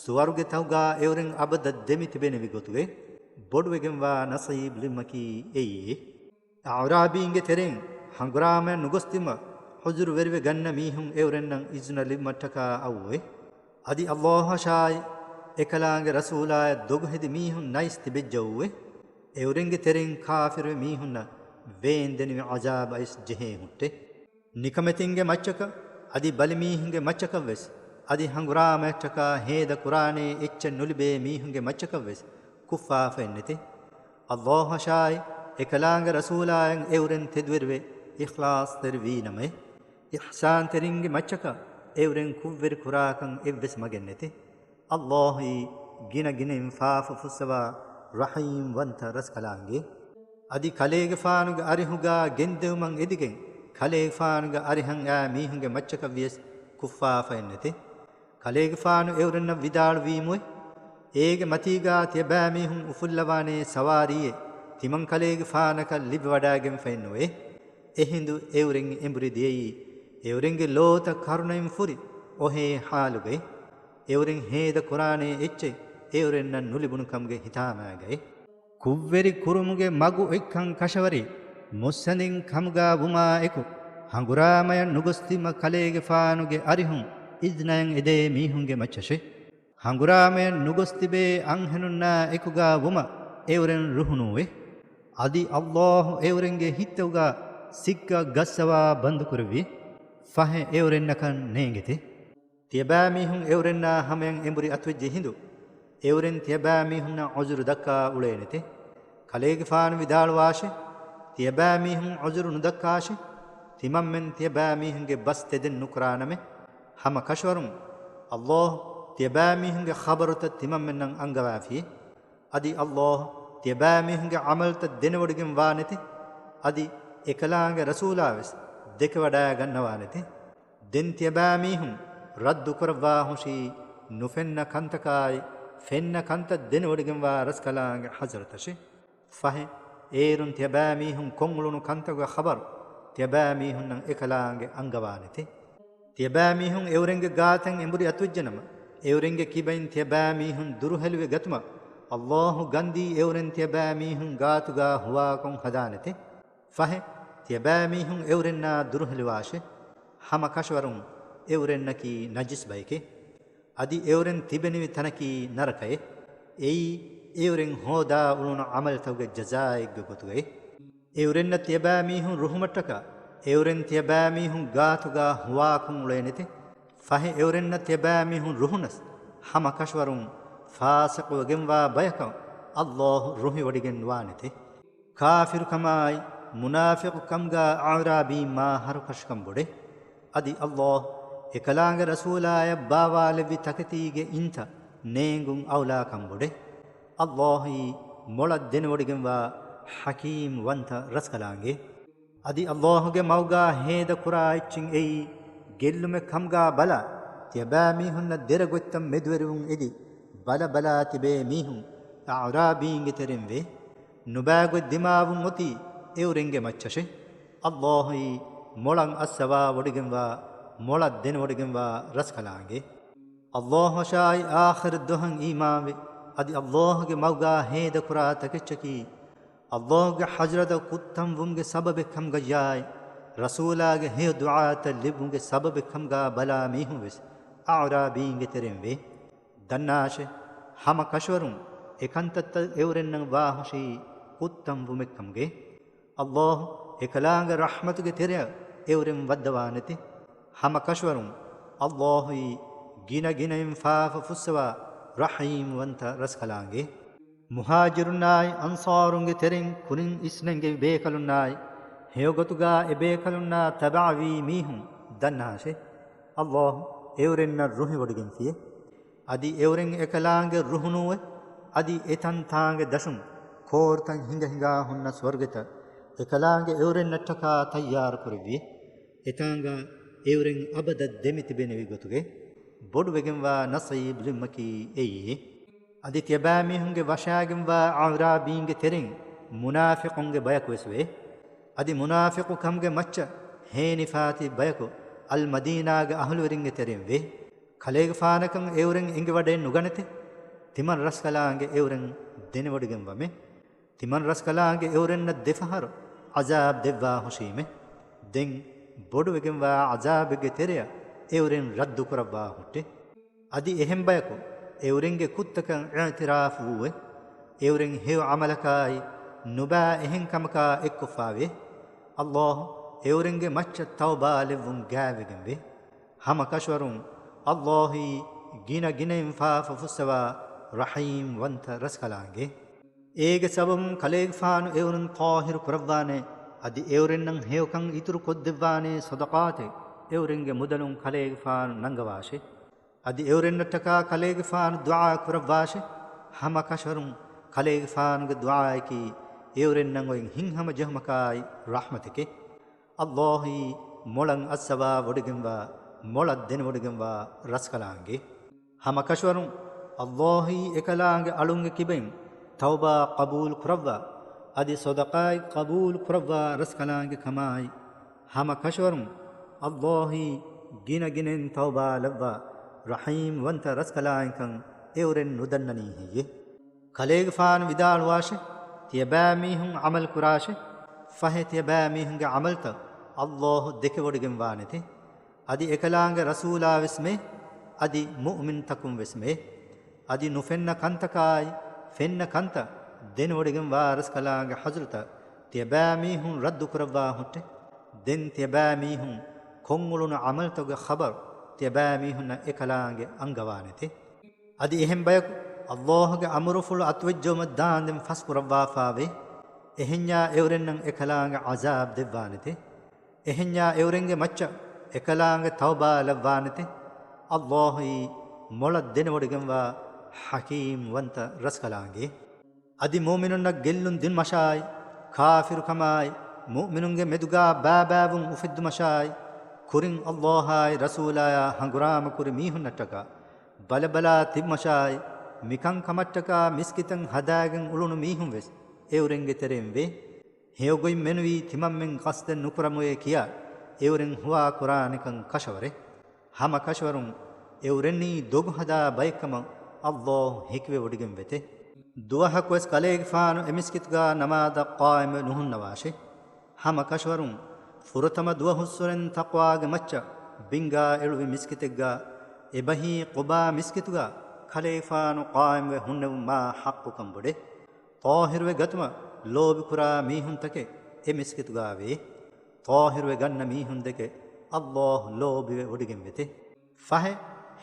ސުވަރުގެ ތަކުގާ އެއުރެން އަބަދަށް ދެމި ތިބެނެވި ގޮތުގައި ބޮޑުވެގެންވާ ނަސީބު ލިބުމަކީ އެއީއޭ. އަޢުރާބީންގެ ތެރެއިން ހަނގުރާމަޔަށް ނުގޮސްދިމަ ޙުޒުރުވެރިވެ ގަންނަ މީހުން އެއުރެންނަށް އިޒުނަ ލިބުމަށްޓަކާ އައުއެވެ. އަދި ﷲއަށާއި އެކަލާނގެ ރަސޫލާޔަށް ދޮގުހެދި މީހުން ނައިސް ތިބެއްޖައޫއެވެ. އެއުރެންގެ ތެރެއިން ކާފިރުވި މީހުންނަށް ވޭންދެނިވި ޢަޒާބަށް އައިސް ޖެހޭ ހުއްޓެ. ނިކަމެތިންގެ މައްޗަކަށް އަދި ބަލިމީހުންގެ މައްޗަކަށްވެސް އަދި ހަނގުރާމަޔަށްޓަކާ ހޭދަ ކުރާނޭ އެއްޗެއް ނުލިބޭ މީހުންގެ މައްޗަކަށްވެސް ކުށްފާފައެއްނެތެ. ﷲއަށާއި އެކަލާނގެ ރަސޫލާޔަށް އެއުރެން ތެދުވެރިވެ އިޚްލާޞްތެރި ވީނަމައެވެ. އިޙްސާންތެރިންގެ މައްޗަކަށް އެއުރެން ކުށްވެރި ކުރާކަން އެއްވެސް މަގެއްނެތެ. ﷲއީ ގިނަ ގިނައިން ފާފަ ފުއްސަވާ ރަޙީމްވަންތަ ރަސްކަލާނގެ. އަދި ކަލޭގެފާނުގެ އަރިހުގާ ގެންދެވުމަށް އެދިގެން ކަލޭގެފާނުގެ އަރިހަށް އައި މީހުންގެ މައްޗަކަށް ވިޔަސް ކުށްފާފައެއްނެތެ. ކަލޭގެފާނު އެއުރެންނަށް ވިދާޅުވީމުވެ، އޭގެ މަތީގާ ތިޔަބައިމީހުން އުފުއްލަވާނޭ ސަވާރީއެއް ތިމަން ކަލޭގެފާނަކަށް ލިބިވަޑައިގެންފައެއްނުވޭ. އެހިނދު އެއުރެން އެނބުރި ދިޔައީ، އެއުރެންގެ ލޯތައް ކަރުނައިން ފުރި އޮހޭ ޙާލުގައި. އެއުރެން ހޭދަ ކުރާނޭ އެއްޗެއް އެއުރެންނަށް ނުލިބުނު ކަމުގެ ހިތާމައިގައި. ކުށްވެރި ކުރުމުގެ މަގު އޮތްކަން ކަށަވަރީ މުއްސަނދިން ކަމުގާ ވުމާ އެކު، ހަނގުރާމަޔަށް ނުގޮސް ތިމަ ކަލޭގެފާނުގެ އަރިހުން އިޒްނަޔަށް އެދޭ މީހުންގެ މައްޗަށޭ. ހަނގުރާމަޔަށް ނުގޮސް ތިބޭ އަންހެނުންނާ އެކުގާ ވުމަށް އެއުރެން ރުހުނޫވޭ. އަދި ﷲ އެއުރެންގެ ހިތްތަކުގާ ސިއްކަ ގައްސަވާ ބަންދުކުރެއްވި. ފަހެ އެއުރެންނަކަށް ނޭނގެތި. ތިޔަބައިމީހުން އެއުރެންނާ ހަމަޔަށް އެނބުރި އަތުވެއްޖެ ހިނދު، އެއުރެން ތިޔަބައިމީހުންނަށް ޢުޛުރު ދައްކާ އުޅޭނެތެ. ކަލޭގެފާނު ވިދާޅުވާށެ، ތިޔަބައިމީހުން ޢުޛުރު ނުދައްކާށެ، ތިމަންމެން ތިޔަބައިމީހުންގެ ބަސް ތެދެއް ނުކުރާނަމޭ. ހަމަ ކަށަވަރުން، ﷲ ތިޔަބައިމީހުންގެ ޚަބަރުތައް ތިމަންމެންނަށް އަންގަވާފިއޭ. އަދި ﷲ ތިޔަބައިމީހުންގެ ޢަމަލުތައް ދެނެވޮޑިގެން ވާނެތެ. އަދި އެކަލާނގެ ރަސޫލާވެސް ދެކެވަޑައިގަންނަވާނެތެ. ދެން ތިޔަބައިމީހުން ރައްދު ކުރައްވާހުށީ ނުފެންނަ ކަންތަކާއި، ފެންނަ ކަންތައް ދެނެވޮޑިގެންވާ ރަސްކަލާނގެ ޙަޟްރަތަށޭ. ފަހެ، އޭރުން ތިޔަބައިމީހުން ކޮށްއުޅުނު ކަންތަކުގެ ޚަބަރު ތިޔަބައިމީހުންނަށް އެކަލާނގެ އަންގަވާނެތެ. ތިޔަބައިމީހުން އެއުރެންގެ ގާތަށް އެނބުރި އަތުވެއްޖެނަމަ، އެއުރެންގެ ކިބައިން ތިޔަބައިމީހުން ދުރުހެލިވެ ގަތުމަށް، ﷲ ގަންދީ އެއުރެން ތިޔަބައިމީހުން ގާތުގާ ހުވާކޮށް ހަދާނެތެ. ފަހެ، ތިޔަބައިމީހުން އެއުރެންނާ ދުރުހެލިވާށެ. ހަމަ ކަށަވަރުން އެއުރެންނަކީ ނަޖިސް ބައެކޭ. އަދި އެއުރެން ތިބެނިވި ތަނަކީ ނަރަކައޭ. އެއީ، އެއުރެން ހޯދާ އުޅުނު ޢަމަލުތަކުގެ ޖަޒާއެއްގެ ގޮތުގައޭ. އެއުރެންނަށް ތިޔަބައިމީހުން ރުހުމަށްޓަކާ، އެއުރެން ތިޔަބައިމީހުން ގާތުގާ ހުވާކޮށް އުޅޭނެތެ. ފަހެ އެއުރެންނަށް ތިޔަބައިމީހުން ރުހުނަސް، ހަމަ ކަށަވަރުން ފާސިޤުވެގެންވާ ބަޔަކަށް ﷲ ރުހިވޮޑިގެން ވާނެތެ. ކާފިރުކަމާއި، މުނާފިޤުކަމުގާ އަޢުރާބީން މާ ހަރުކަށިކަން ބޮޑޭ. އަދި ﷲ އެކަލާނގެ ރަސޫލާޔަށް ބާވާލެއްވި ތަކެތީގެ އިންތައް ނޭނގުން އައުލާކަން ބޮޑޭ. ﷲ އީ މޮޅަށް ދެނެވޮޑިގެންވާ ޙަކީމް ވަންތަ ރަސްކަލާނގެ. އަދި ﷲ ގެ މަގުގާ ހޭދަކުރާ އެއްޗެއް އެއީ، ގެއްލުމެއް ކަމުގާ ބަލާ، ތިޔަބައިމީހުންނަށް ދެރަ ގޮތްތައް މެދުވެރިވުން އެދި، ބަލަ ބަލާ ތިބޭ މީހުން އަޢުރާބީންގެ ތެރެއިން ވޭ. ނުބައި ގޮތް ދިމާވުން އޮތީ އެއުރެންގެ މައްޗަށޭ. ﷲ އީ މޮޅަށް އައްސަވާ ވޮޑިގެންވާ، މޮޅަށް ދެނެވޮޑިގެންވާ ރަސްކަލާނގެ. ﷲ އަށާއި އާޚިރަތް ދުވަހަށް އީމާންވެ، އަދި ﷲ ގެ މަގުގާ ހޭދަކުރާ ތަކެއްޗަކީ، ﷲ ގެ ޙަޟްރަތަށް ކުއްތަންވުމުގެ ސަބަބެއް ކަމުގައްޔާއި، ރަސޫލާގެ ހެޔޮ ދުޢާތައް ލިބުމުގެ ސަބަބެއް ކަމުގާ ބަލާ މީހުން ވެސް އަޢުރާބީންގެ ތެރެއިން ވޭ. ދަންނާށެ! ހަމަ ކަށަވަރުން އެކަންތައްތައް އެއުރެންނަށް ވާހުށީ ކުއްތަންވުމެއްކަމުގެ. ﷲ އެކަލާނގެ ރަޙްމަތުގެ ތެރެއަށް އެއުރެން ވައްދަވާނެތެ. ހަމަ ކަށަވަރުން ﷲ އީ ގިނަ ގިނައިން ފާފަ ފުއްސަވާ ރަޙީމް ވަންތަ ރަސްކަލާނގެ. މުހާޖިރުންނާއި އަންޞާރުންގެ ތެރެއިން ކުރިން އިސްނެންގެވި ބޭކަލުންނާއި، ހެޔޮގޮތުގާ އެބޭކަލުންނާ ތަބަޢަވީ މީހުން ދަންނާށެ! ﷲ އެއުރެންނަށް ރުހިވޮޑިގެންފިއެ. އަދި އެއުރެން އެކަލާނގެ ރުހުނޫވެ، އަދި އެތަންތާނގެ ދަށުން ކޯރުތައް ހިނގަ ހިނގާ ހުންނަ ސުވަރުގެތައް އެކަލާނގެ އެއުރެންނަށްޓަކާ ތައްޔާރު ކުރެއްވިއެ. އެތާނގާ އެއުރެން އަބަދަށް ދެމިތިބެނިވި ގޮތުގެ ބޮޑުވެގެންވާ ނަޞީބު ލިބުމަކީ އެއީ. އަދި ތިޔަބައިމީހުންގެ ވަށާގެންވާ އަޢުރާބީންގެ ތެރެއިން މުނާފިޤުންގެ ބަޔަކުވެސް ވޭ. އަދި މުނާފިޤު ކަމުގެ މައްޗަށް ހޭނިފާތި ބަޔަކު އަލްމަދީނާގެ އަހުލުވެރިންގެ ތެރެއިން ވޭ. ކަލޭގެފާނަކަށް އެއުރެން އެނގިވަޑައެއް ނުގަނެތެ. ތިމަން ރަސްކަލާނގެ އެއުރެން ދެނެވޮޑިގެންވަމެ. ތިމަން ރަސްކަލާނގެ އެއުރެންނަށް ދެފަހަރު ޢަޒާބް ދެއްވާ ހުށީމެ. ދެން ބޮޑުވެގެންވާ ޢަޒާބެއްގެ ތެރެއަށް އެއުރެން ރައްދު ކުރައްވާ ހުއްޓެ. އަދި އެހެން ބަޔަކު އެއުރެންގެ ކުށްތަކަށް އިޢުތިރާފު ވޫވެ. އެއުރެން ހެޔޮ ޢަމަލަކާއި ނުބައި އެހެން ކަމަކާ އެއްކޮށްފާވޭ. ﷲ އެއުރެންގެ މައްޗަށް ތައުބާ ލެއްވުން ގާތްވެގެންވޭ. ހަމަ ކަށަވަރުން ﷲ އީ ގިނަ ގިނައިން ފާފަ ފުއްސަވާ ރަޙީމް ވަންތަ ރަސްކަލާނގެ. އޭގެ ސަބަބުން ކަލޭގެފާނު އެއުރެން ޠާހިރު ކުރައްވާނެ، އަދި އެއުރެންނަށް ހެޔޮކަން އިތުރު ކޮށްދެއްވާނެ ޞަދަޤާތެއް އެއުރެންގެ މުދަލުން ކަލޭގެފާނު ނަންގަވާށެ. އަދި އެއުރެންނަށްޓަކާ ކަލޭގެފާނު ދުޢާ ކުރައްވާށެ. ހަމަ ކަށަވަރުން ކަލޭގެފާނުގެ ދުޢާއަކީ އެއުރެންނަށް އޮތް ހިތްހަމަޖެހުމަކާއި ރަޙްމަތެކޭ. ﷲ އީ މޮޅަށް އައްސަވާ ވޮޑިގެންވާ، މޮޅަށް ދެނެވޮޑިގެންވާ ރަސްކަލާނގެ. ހަމަ ކަށަވަރުން ﷲ އީ އެކަލާނގެ އަޅުންގެ ކިބައިން ތައުބާ ޤަބޫލު ކުރައްވާ، އަދި ޞަދަޤާތް ޤަބޫލު ކުރައްވާ ރަސްކަލާނގެ ކަމާއި، ހަމަ ކަށަވަރުން ﷲ އީ ގިނަ ގިނައިން ތައުބާ ލައްވާ ރަޙީމް ވަންތަ ރަސްކަލާނގެކަން އެއުރެން ނުދަންނަނީ ހެއްޔެ؟ ކަލޭގެފާނު ވިދާޅުވާށެ، ތިޔަބައިމީހުން ޢަމަލު ކުރާށެ، ފަހެ ތިޔަބައިމީހުންގެ ޢަމަލުތައް ﷲ ދެކެވޮޑިގެން ވާނެތެ. އަދި އެކަލާނގެ ރަސޫލާ ވެސް މެ، އަދި މުއުމިންތަކުން ވެސް މެ. އަދި ނުފެންނަ ކަންތަކާއި، ފެންނަ ކަންތައް ދެނެވޮޑިގެން ވާ ރަސްކަލާނގެ ޙަޟްރަތަށް ތިޔަބައިމީހުން ރައްދު ކުރައްވާ ހުއްޓެ. ދެން ތިޔަބައިމީހުން ކޮށްއުޅުނު ޢަމަލުތަކުގެ ޚަބަރު ތިޔަބައިމީހުންނަށް އެކަލާނގެ އަންގަވާނެތެ. އަދި އެހެން ބަޔަކު ﷲ ގެ އަމުރުފުޅު އަތުވެއްޖައުމަށް ދާންދެން ފަސްކުރައްވާފާވޭ. އެހެންޏާ އެއުރެންނަށް އެކަލާނގެ ޢަޒާބް ދެއްވާނެތެ. އެހެންޏާ އެއުރެންގެ މައްޗަށް އެކަލާނގެ ތައުބާ ލައްވާނެތެ. ﷲ އީ މޮޅަށް ދެނެވޮޑިގެންވާ ޙަކީމް ވަންތަ ރަސްކަލާނގެ. އަދި މުއުމިނުންނަށް ގެއްލުން ދިނުމަށާއި، ކާފިރުކަމާއި، މުއުމިނުންގެ މެދުގާ ބާބާވުން އުފެއްދުމަށާއި، ކުރިން ﷲ އާއި ރަސޫލާއާ ހަނގުރާމަކުރި މީހުންނަށްޓަކާ ބަލަބަލާ ތިބުމަށާއި، މިކަންކަމަށްޓަކާ މިސްކިތަށް ހަދާގެން އުޅުނު މީހުން ވެސް އެއުރެންގެ ތެރެއިން ވޭ. ހެޔޮގޮތް މެނުވީ ތިމަންމެން ޤަޞްދެއް ނުކުރަމުވޭ ކިޔާ، އެއުރެން ހުވާ ކުރާނެކަން ކަށަވަރޭ. ހަމަ ކަށަވަރުން އެއުރެންނީ ދޮގު ހަދާ ބައެއްކަމަށް ﷲ ހެކިވެވޮޑިގެން ވެތެ. ދުވަހަކުވެސް ކަލޭގެފާނު އެ މިސްކިތުގާ ނަމާދަށް ޤާއިމްވެ ނުހުންނަވާށޭ. ހަމަ ކަށަވަރުން ފުރަތަމަ ދުވަހުއްސުރެން ތަޤްވާގެ މައްޗަށް ބިންގާ އެޅުވި މިސްކިތެއްގާ އެބަހީ ޤުބާ މިސްކިތުގާ ކަލޭގެފާނު ޤާއިމްވެ ހުންނެވުން މާ ޙައްޤުކަން ބޮޑޭ. ޠާހިރުވެ ގަތުމަށް ލޯބިކުރާ މީހުންތަކެއް އެ މިސްކިތުގާ ވޭ. ޠާހިރުވެ ގަންނަ މީހުންދެކެ ﷲ ލޯބިވެ ވޮޑިގެން ވެތެ. ފަހެ،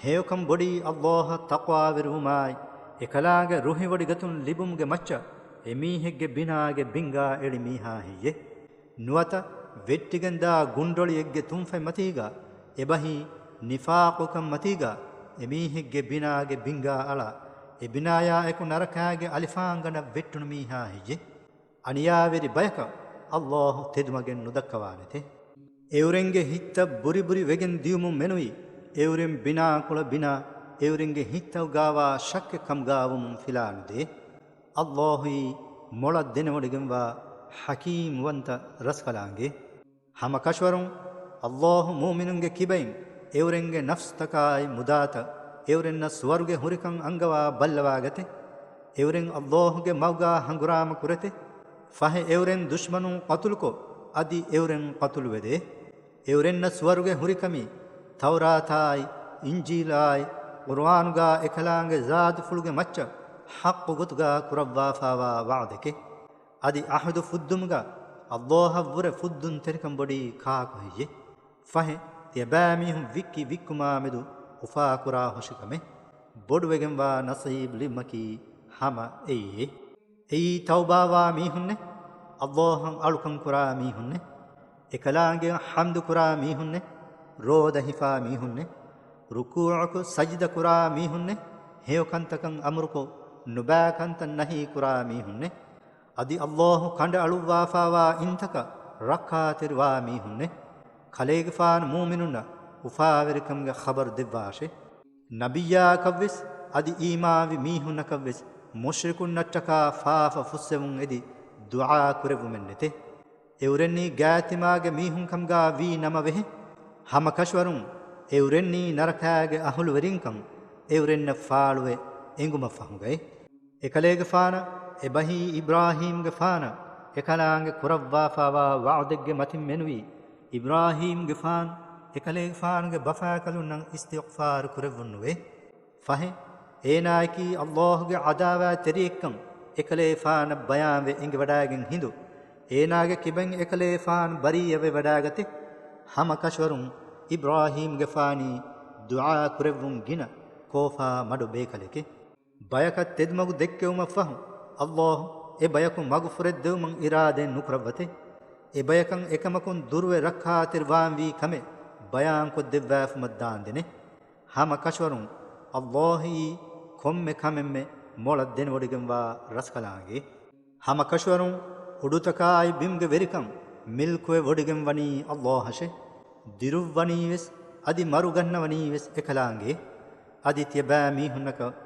ހެޔޮކަން ބޮޑީ ﷲ އަށް ތަޤްވާވެރިވުމާއި، އެކަލާނގެ ރުހިވޮޑިގަތުން ލިބުމުގެ މައްޗަށް އެމީހެއްގެ ބިނާގެ ބިންގާ އެޅި މީހާ ހެއްޔެ؟ ނުވަތަ ވެއްޓިގެންދާ ގުންޑޮޅިއެއްގެ ތުންފަތް މަތީގާ އެބަހީ ނިފާޤުކަން މަތީގާ އެމީހެއްގެ ބިނާގެ ބިންގާ އަޅާ، އެ ބިނާޔާ އެކު ނަރަކާގެ އަލިފާންގަނޑަށް ވެއްޓުނު މީހާ ހެއްޔެ؟ އަނިޔާވެރި ބަޔަކަށް ﷲ ތެދުމަގެއް ނުދައްކަވާނެތެ. އެއުރެންގެ ހިތްތައް ބުރިބުރި ވެގެން ދިޔުމުން މެނުވީ، އެއުރެން ބިނާކޮޅަށް ބިނާ އެއުރެންގެ ހިތްތައުގާވާ ޝައްކެއް ކަމުގާވުމުން ފިލާނުދޭ. ﷲ އީ މޮޅަށް ދެނެވޮޑިގެންވާ ޙަކީމް ވަންތަ ރަސްކަލާނގެ. ހަމަ ކަށަވަރުން ﷲ މުއުމިނުންގެ ކިބައިން އެއުރެންގެ ނަފްސްތަކާއި މުދާތައް އެއުރެންނަށް ސުވަރުގެ ހުރިކަން އަންގަވާ ބައްލަވާގަތެ. އެއުރެން ﷲ ގެ މަގުގާ ހަނގުރާމަ ކުރެތެ. ފަހެ އެއުރެން ދުޝްމަނުން ޤަތުލުކޮށް، އަދި އެއުރެން ޤަތުލުވެދޭ. އެއުރެންނަށް ސުވަރުގެ ހުރިކަމީ، ތައުރާތާއި، އިންޖީލާއި، ޤުރުއާނުގާ އެކަލާނގެ ޒާތުފުޅުގެ މައްޗަށް ޙައްޤު ގޮތުގާ ކުރައްވާފާވާ ވަޢުދެކެ. އަދި ޢަހުދު ފުއްދުމުގަ ﷲ އަށްވުރެ ފުއްދުންތެރިކަން ބޮޑީ ކާކު ހެއްޔެ؟ ފަހެ، ތިޔަބައިމީހުން ވިއްކި ވިއްކުމާމެދު އުފާކުރާ ހުށިކަމެއް. ބޮޑުވެގެންވާ ނަޞީބު ލިބުމަކީ ހަމަ އެއީ. އެއީ ތައުބާވާ މީހުންނެއް، ﷲ އަށް އަޅުކަން ކުރާ މީހުންނެއް، އެކަލާނގެ ޙަމްދު ކުރާ މީހުންނެއް، ރޯދަ ހިފާ މީހުންނެއް، ރުކޫޢަކޮށް ސަޖިދަ ކުރާ މީހުންނެއް، ހެޔޮ ކަންތަކަށް އަމުރުކޮށް، ނުބައި ކަންތައް ނަހީ ކުރާ މީހުންނެއް، އަދި ﷲ ކަނޑައަޅުއްވާފާވާ އިންތަކަށް ރައްކާތެރިވާ މީހުންނެއް، ކަލޭގެފާނު މުއުމިނުންނަށް އުފާވެރިކަމުގެ ޚަބަރު ދެއްވާށޭ. ނަބިއްޔާއަކަށްވެސް އަދި އީމާންވި މީހުންނަކަށްވެސް މުޝްރިކުންނަށްޓަކާ ފާފަ ފުއްސެވުން އެދި ދުޢާ ކުރެއްވުމެއް ނެތޭ. އެއުރެންނީ ގާތްތިމާގެ މީހުންކަމުގާ ވީ ނަމަވެހެ. ހަމަ ކަށަވަރުން އެއުރެންނީ ނަރަކާގެ އަހުލުވެރިންކަން އެއުރެންނަށް ފާޅުވެ އެނގުމަށްފަހުގައި. އެކަލޭގެފާނަށް އެބަހީ އިބްރާހީމްގެފާނަށް އެކަލާނގެ ކުރައްވާފާވާ ވަޢުދެއްގެ މަތިން މެނުވީ، އިބްރާހީމްގެފާނު އެކަލޭގެފާނުގެ ބަފާކަލުންނަށް އިސްތިޣްފާރު ކުރެއްވުންނުވޭ. ފަހެ، އޭނާއަކީ ﷲ ގެ ޢަދާވާތްތެރިއެއްކަން އެކަލޭފާނަށް ބަޔާންވެ އެނގިވަޑައިގެން ހިނދު، އޭނާގެ ކިބައިން އެކަލޭފާނު ބަރީއަވެ ވަޑައިގަތެ. ހަމަ ކަށަވަރުން އިބްރާހީމްގެފާނީ ދުޢާ ކުރެއްވުން ގިނަ ކޯފާ މަޑު ބޭކަލެކެ. ބަޔަކަށް ތެދުމަގު ދެއްކެވުމަށްފަހު، ﷲ އެ ބަޔަކު މަގުފުރެއްދެވުމަށް އިރާދައެއް ނުކުރައްވަތެ. އެ ބަޔަކަށް އެކަމަކުން ދުރުވެ ރައްކާތެރިވާންވީ ކަމެއް ބަޔާންކޮށްދެއްވާފުމަށް ދާންދެނެ. ހަމަ ކަށަވަރުން ﷲ އީ ކޮންމެ ކަމެއްމެ މޮޅަށް ދެނެވޮޑިގެންވާ ރަސްކަލާނގެ. ހަމަ ކަށަވަރުން އުޑުތަކާއި ބިމުގެ ވެރިކަން މިލްކުވެ ވޮޑިގެން ވަނީ ﷲ އަށެ. ދިރުއްވަނީވެސް އަދި މަރުގަންނަވަނީވެސް އެކަލާނގެ. އަދި ތިޔަބައިމީހުންނަކަށް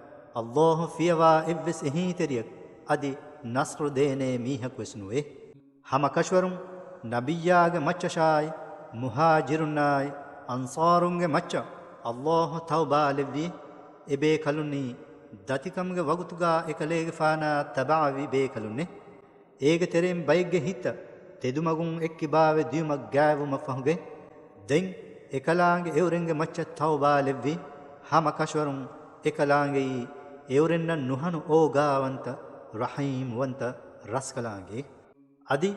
ﷲ ފިޔަވާ އެއްވެސް އެހީތެރިޔަކު އަދި ނަޞްރު ދޭނޭ މީހަކުވެސް ނުވޭ. ހަމަ ކަށަވަރުން ނަބިއްޔާގެ މައްޗަށާއި، މުހާޖިރުންނާއި، އަންޞާރުންގެ މައްޗަށް ﷲ ތައުބާލެއްވި. އެބޭކަލުންނީ ދަތިކަމުގެ ވަގުތުގާ އެކަލޭގެފާނާ ތަބަޢަވި ބޭކަލުންނެ. އޭގެ ތެރެއިން ބައެއްގެ ހިތްތައް ތެދުމަގުން އެއްކިބާވެ ދިޔުމަށް ގާތްވުމަށް ފަހުގައި، ދެން އެކަލާނގެ އެއުރެންގެ މައްޗަށް ތައުބާ ލެއްވި. ހަމަ ކަށަވަރުން އެކަލާނގެއީ އެއުރެންނަށް ނުހަނު އޯގާވަންތަ، ރަޙީމްވަންތަ ރަސްކަލާނގެ. އަދި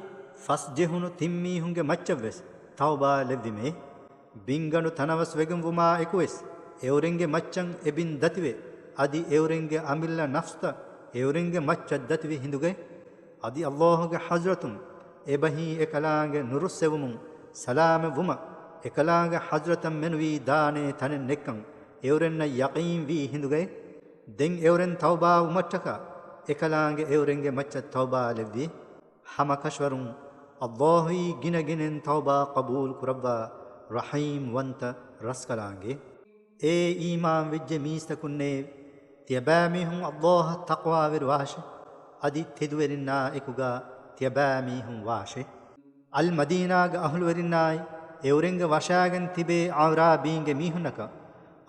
ފަސް ޖެހުނު ތިން މީހުންގެ މައްޗަށްވެސް ތައުބާ ލެއްވިމޭ. ބިންގަނޑު ތަނަވަސްވެގެންވުމާ އެކުވެސް، އެއުރެންގެ މައްޗަށް އެ ބިން ދަތިވެ، އަދި އެއުރެންގެ އަމިއްލަ ނަފްސުތައް އެއުރެންގެ މައްޗަށް ދަތިވި ހިނދުގައި، އަދި އައްލާހުގެ ޙަޟްރަތުން އެބަހީ އެކަލާނގެ ނުރުއްސެވުމުން ސަލާމަތްވުމަށް އެކަލާނގެ ޙަޟްރަތަށް މެނުވީ ދާނޭ ތަނެއް ނެއްކަން އެއުރެންނަށް ޔަޤީންވީ ހިނދުގައި، ދެން އެއުރެން ތައުބާވުމަށްޓަކާ އެކަލާނގެ އެއުރެންގެ މައްޗަށް ތައުބާ ލެއްވި. ހަމަ ކަށަވަރުން އައްލާހުއީ ގިނަގިނައިން ތައުބާ ޤަބޫލު ކުރައްވާ ރަޙީމްވަންތަ ރަސްކަލާނގެ. އޭ އީމާންވެއްޖެ މީސްތަކުންނޭ! ތިޔަބައިމީހުން އައްލާހަށް ތަޤްވާވެރިވާށެ، އަދި ތެދުވެރިންނާ އެކުގާ ތިޔަބައިމީހުން ވާށެ. އަލްމަދީނާގެ އަހުލުވެރިންނާއި އެއުރެންގެ ވަށާގެން ތިބޭ އަޢުރާބީންގެ މީހުންނަކަށް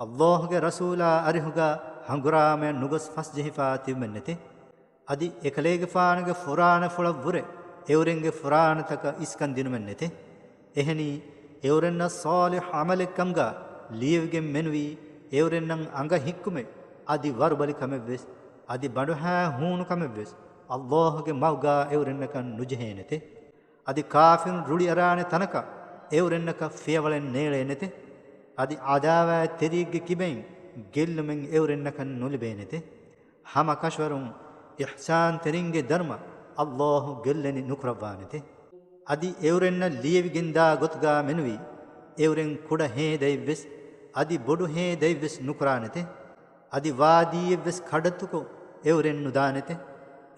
އައްލާހުގެ ރަސޫލާ އަރިހުގާ ހަނގުރާމައަށް ނުގޮސް ފަސްޖެހިފާ ތިބުމެއްނެތެ. އަދި އެކަލޭގެފާނުގެ ފުރާނަފުޅަށްވުރެ އެއުރެންގެ ފުރާނަތަކަށް އިސްކަން ދިނުމެއްނެތެ. އެހެނީ، އެއުރެންނަށް ޞާލިޙު ޢަމަލެއްކަމުގާ ލިޔެވިގެން މެނުވީ އެއުރެންނަށް އަނގަ ހިއްކުމެއް، އަދި ވަރުބަލިކަމެއްވެސް، އަދި ބަނޑުހައި ހޫނުކަމެއްވެސް އައްލާހުގެ މަގުގާ އެއުރެންނަކަށް ނުޖެހޭނެތެ. އަދި ކާފިރުން ރުޅިއަރާނެ ތަނަކަށް އެއުރެންނަކަށް ފިޔަވަޅެއް ނޭޅޭނެތެ. އަދި ޢަދާވާތްތެރިއެއްގެ ކިބައިން ގެއްލުމެއް އެއުރެންނަކަށް ނުލިބޭނެތެ. ހަމަ ކަށަވަރުން އިޙްސާންތެރިންގެ ދަރުމަ އައްލާހު ގެއްލެނި ނުކުރައްވާނެތެ. އަދި އެއުރެންނަށް ލިޔެވިގެންދާ ގޮތުގާ މެނުވީ، އެއުރެން ކުޑަ ހޭދައެއްވެސް، އަދި ބޮޑު ހޭދައެއްވެސް ނުކުރާނެތެ. އަދި ވާދީއެއްވެސް ކަޑައްތުކޮށް އެއުރެން ނުދާނެތެ.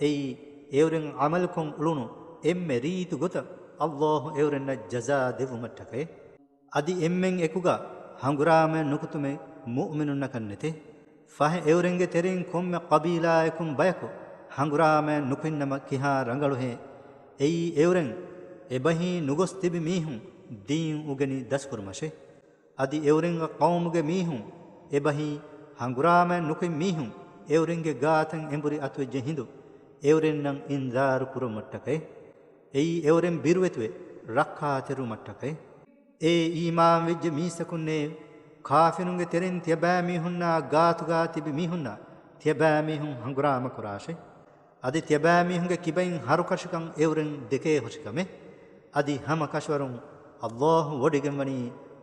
އެއީ، އެއުރެން ޢަމަލުކޮށް އުޅުނު އެންމެ ރީތި ގޮތަށް އައްލާހު އެއުރެންނަށް ޖަޒާ ދެއްވުމަށްޓަކައި. އަދި އެންމެން އެކުގާ ހަނގުރާމައެއް ނުކުތުމެއް މުއުމިނުންނަކަށް ނެތޭ. ފަހެ އެއުރެންގެ ތެރެއިން ކޮންމެ ޤަބީލާއަކުން ބަޔަކު ހަނގުރާމައެއް ނުކުތްނަމަ ކިހާ ރަނގަޅުހޭ؟ އެއީ އެއުރެން އެބަހީ ނުގޮސް ތިބި މީހުން ދީން އުގެނި ދަސްކުރުމަށޭ. އަދި އެއުރެންގެ ޤައުމުގެ މީހުން އެބަހީ ހަނގުރާމައެއް ނުކުތް މީހުން އެއުރެންގެ ގާތަށް އެނބުރި އަތުވެއްޖެ ހިނދު އެއުރެންނަށް އިންޒާރު ކުރުމަށްޓަކައި. އެއީ އެއުރެން ބިރުވެތިވެ ރައްކާތެރިވުމަށްޓަކައި. އޭ އީމާންވެއްޖެ މީސްތަކުންނޭ! ކާފިރުންގެ ތެރެއިން ތިޔަބައިމީހުންނާ ގާތުގާ ތިބި މީހުންނާ ތިޔަބައިމީހުން ހަނގުރާމަކުރާށޭ. އަދި ތިޔަބައިމީހުންގެ ކިބައިން ހަރުކަށިކަން އެއުރެން ދެކޭހުށިކަމެއް. އަދި ހަމަ ކަށަވަރުން އައްލާހު ވޮޑިގެންވަނީ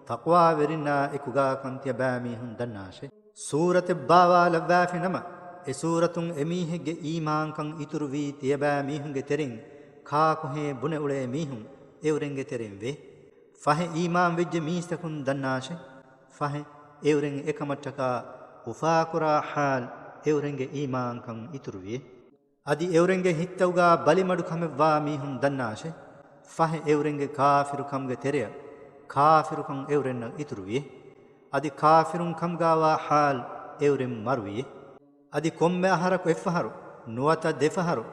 ތަޤްވާވެރިންނާ އެކުގާކަން ތިޔަބައިމީހުން ދަންނާށޭ. ސޫރަތެއް ބާވާލައްވާފިނަމަ، އެ ސޫރަތުން އެމީހެއްގެ އީމާންކަން އިތުރުވީ ތިޔަބައިމީހުންގެ ތެރެއިން ކާކުހޭ ބުނެއުޅޭ މީހުން އެއުރެންގެ ތެރެއިން ވޭ. ފަހެ އީމާންވެއްޖެ މީސްތަކުން ދަންނާށޭ. ފަހެ އެއުރެން އެކަމަށްޓަކާ އުފާކުރާ ޙާލު އެއުރެންގެ އީމާންކަން އިތުރުވިޔޭ. އަދި އެއުރެންގެ ހިތްތައުގާ ބަލިމަޑުކަމެއްވާ މީހުން ދަންނާށޭ. ފަހެ އެއުރެންގެ ކާފިރުކަމުގެ ތެރެއަށް ކާފިރުކަން އެއުރެންނަށް އިތުރުވިޔޭ. އަދި ކާފިރުން ކަމުގާވާ ޙާލު އެއުރެން މަރުވިޔޭ. އަދި ކޮންމެ އަހަރަކު އެއްފަހަރު ނުވަތަ ދެފަހަރު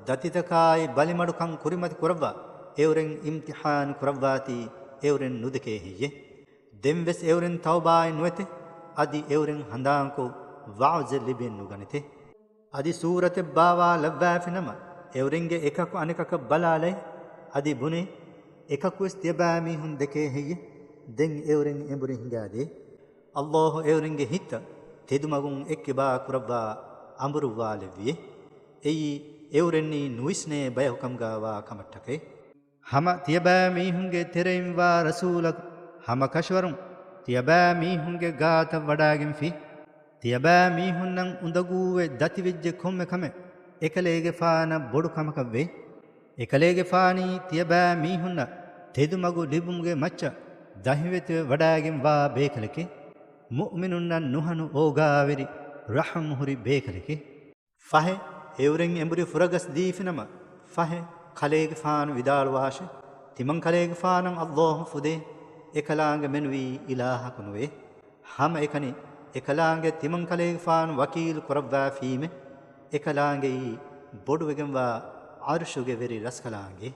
ދަތިތަކާއި ބަލިމަޑުކަން ކުރިމަތި ކުރައްވާ އެއުރެން އިމްތިޙާނު ކުރައްވާތީ އެއުރެން ނުދެކޭ ހެއްޔޭ؟ ދެންވެސް އެއުރެން ތައުބާއެއް ނުވެތެ. އަދި އެއުރެން ހަނދާންކޮށް ވަޢުޒެއް ލިބިއެއް ނުގަނެތެ. އަދި ސޫރަތެއް ބާވާލައްވާފިނަމަ، އެއުރެންގެ އެކަކު އަނެކަކަށް ބަލާލައި، އަދި ބުނޭ، އެކަކުވެސް ތިޔަބައިމީހުން ދެކޭ ހެއްޔެ؟ ދެން އެއުރެން އެނބުރި ހިނގާދޭ. އައްލާހު އެއުރެންގެ ހިތްތައް ތެދުމަގުން އެއްކިބާ ކުރައްވާ އަނބުރުއްވާލެއްވިޔޭ. އެއީ، އެއުރެންނީ ނުވިސްނޭ ބަޔަކު ކަމުގާވާ ކަމަށްޓަކައި. ހަމަ ތިޔަބައިމީހުންގެ ތެރެއިންވާ ރަސޫލަކު ހަމަ ކަށަވަރުން ތިޔަބައިމީހުންގެ ގާތަށް ވަޑާގެންފި. ތިޔަބައިމީހުންނަށް އުނދަގޫވެ ދަތިވެއްޖެ ކޮންމެ ކަމެއް އެކަލޭގެފާނަށް ބޮޑު ކަމަކަށްވޭ. އެކަލޭގެފާނީ ތިޔަބައިމީހުންނަށް ތެދުމަގު ލިބުމުގެ މައްޗަށް ދަހިވެތިވެ ވަޑާގެންވާ ބޭކަލެކޭ. މުއުމިނުންނަށް ނުހަނު އޯގާވެރި ރަޙުމްހުރި ބޭކަލެކޭ. ފަހެ، އެއުރެން އެނބުރި ފުރަގަސް ދީފިނަމަ، ފަހެ، ކަލޭގެފާނު ވިދާޅުވާށެ، ތިމަން ކަލޭގެފާނަށް އައްލާހު ފުދޭ، އެކަލާނގެ މެނުވީ އިލާހަކު ނުވޭ. ހަމައެކަނި، އެކަލާނގެ ތިމަން ކަލޭގެފާނު ވަކީލު ކުރައްވާފީމެ، އެކަލާނގެއީ ބޮޑުވެގެންވާ ޢަރުޝުގެ ވެރި ރަސްކަލާނގެ.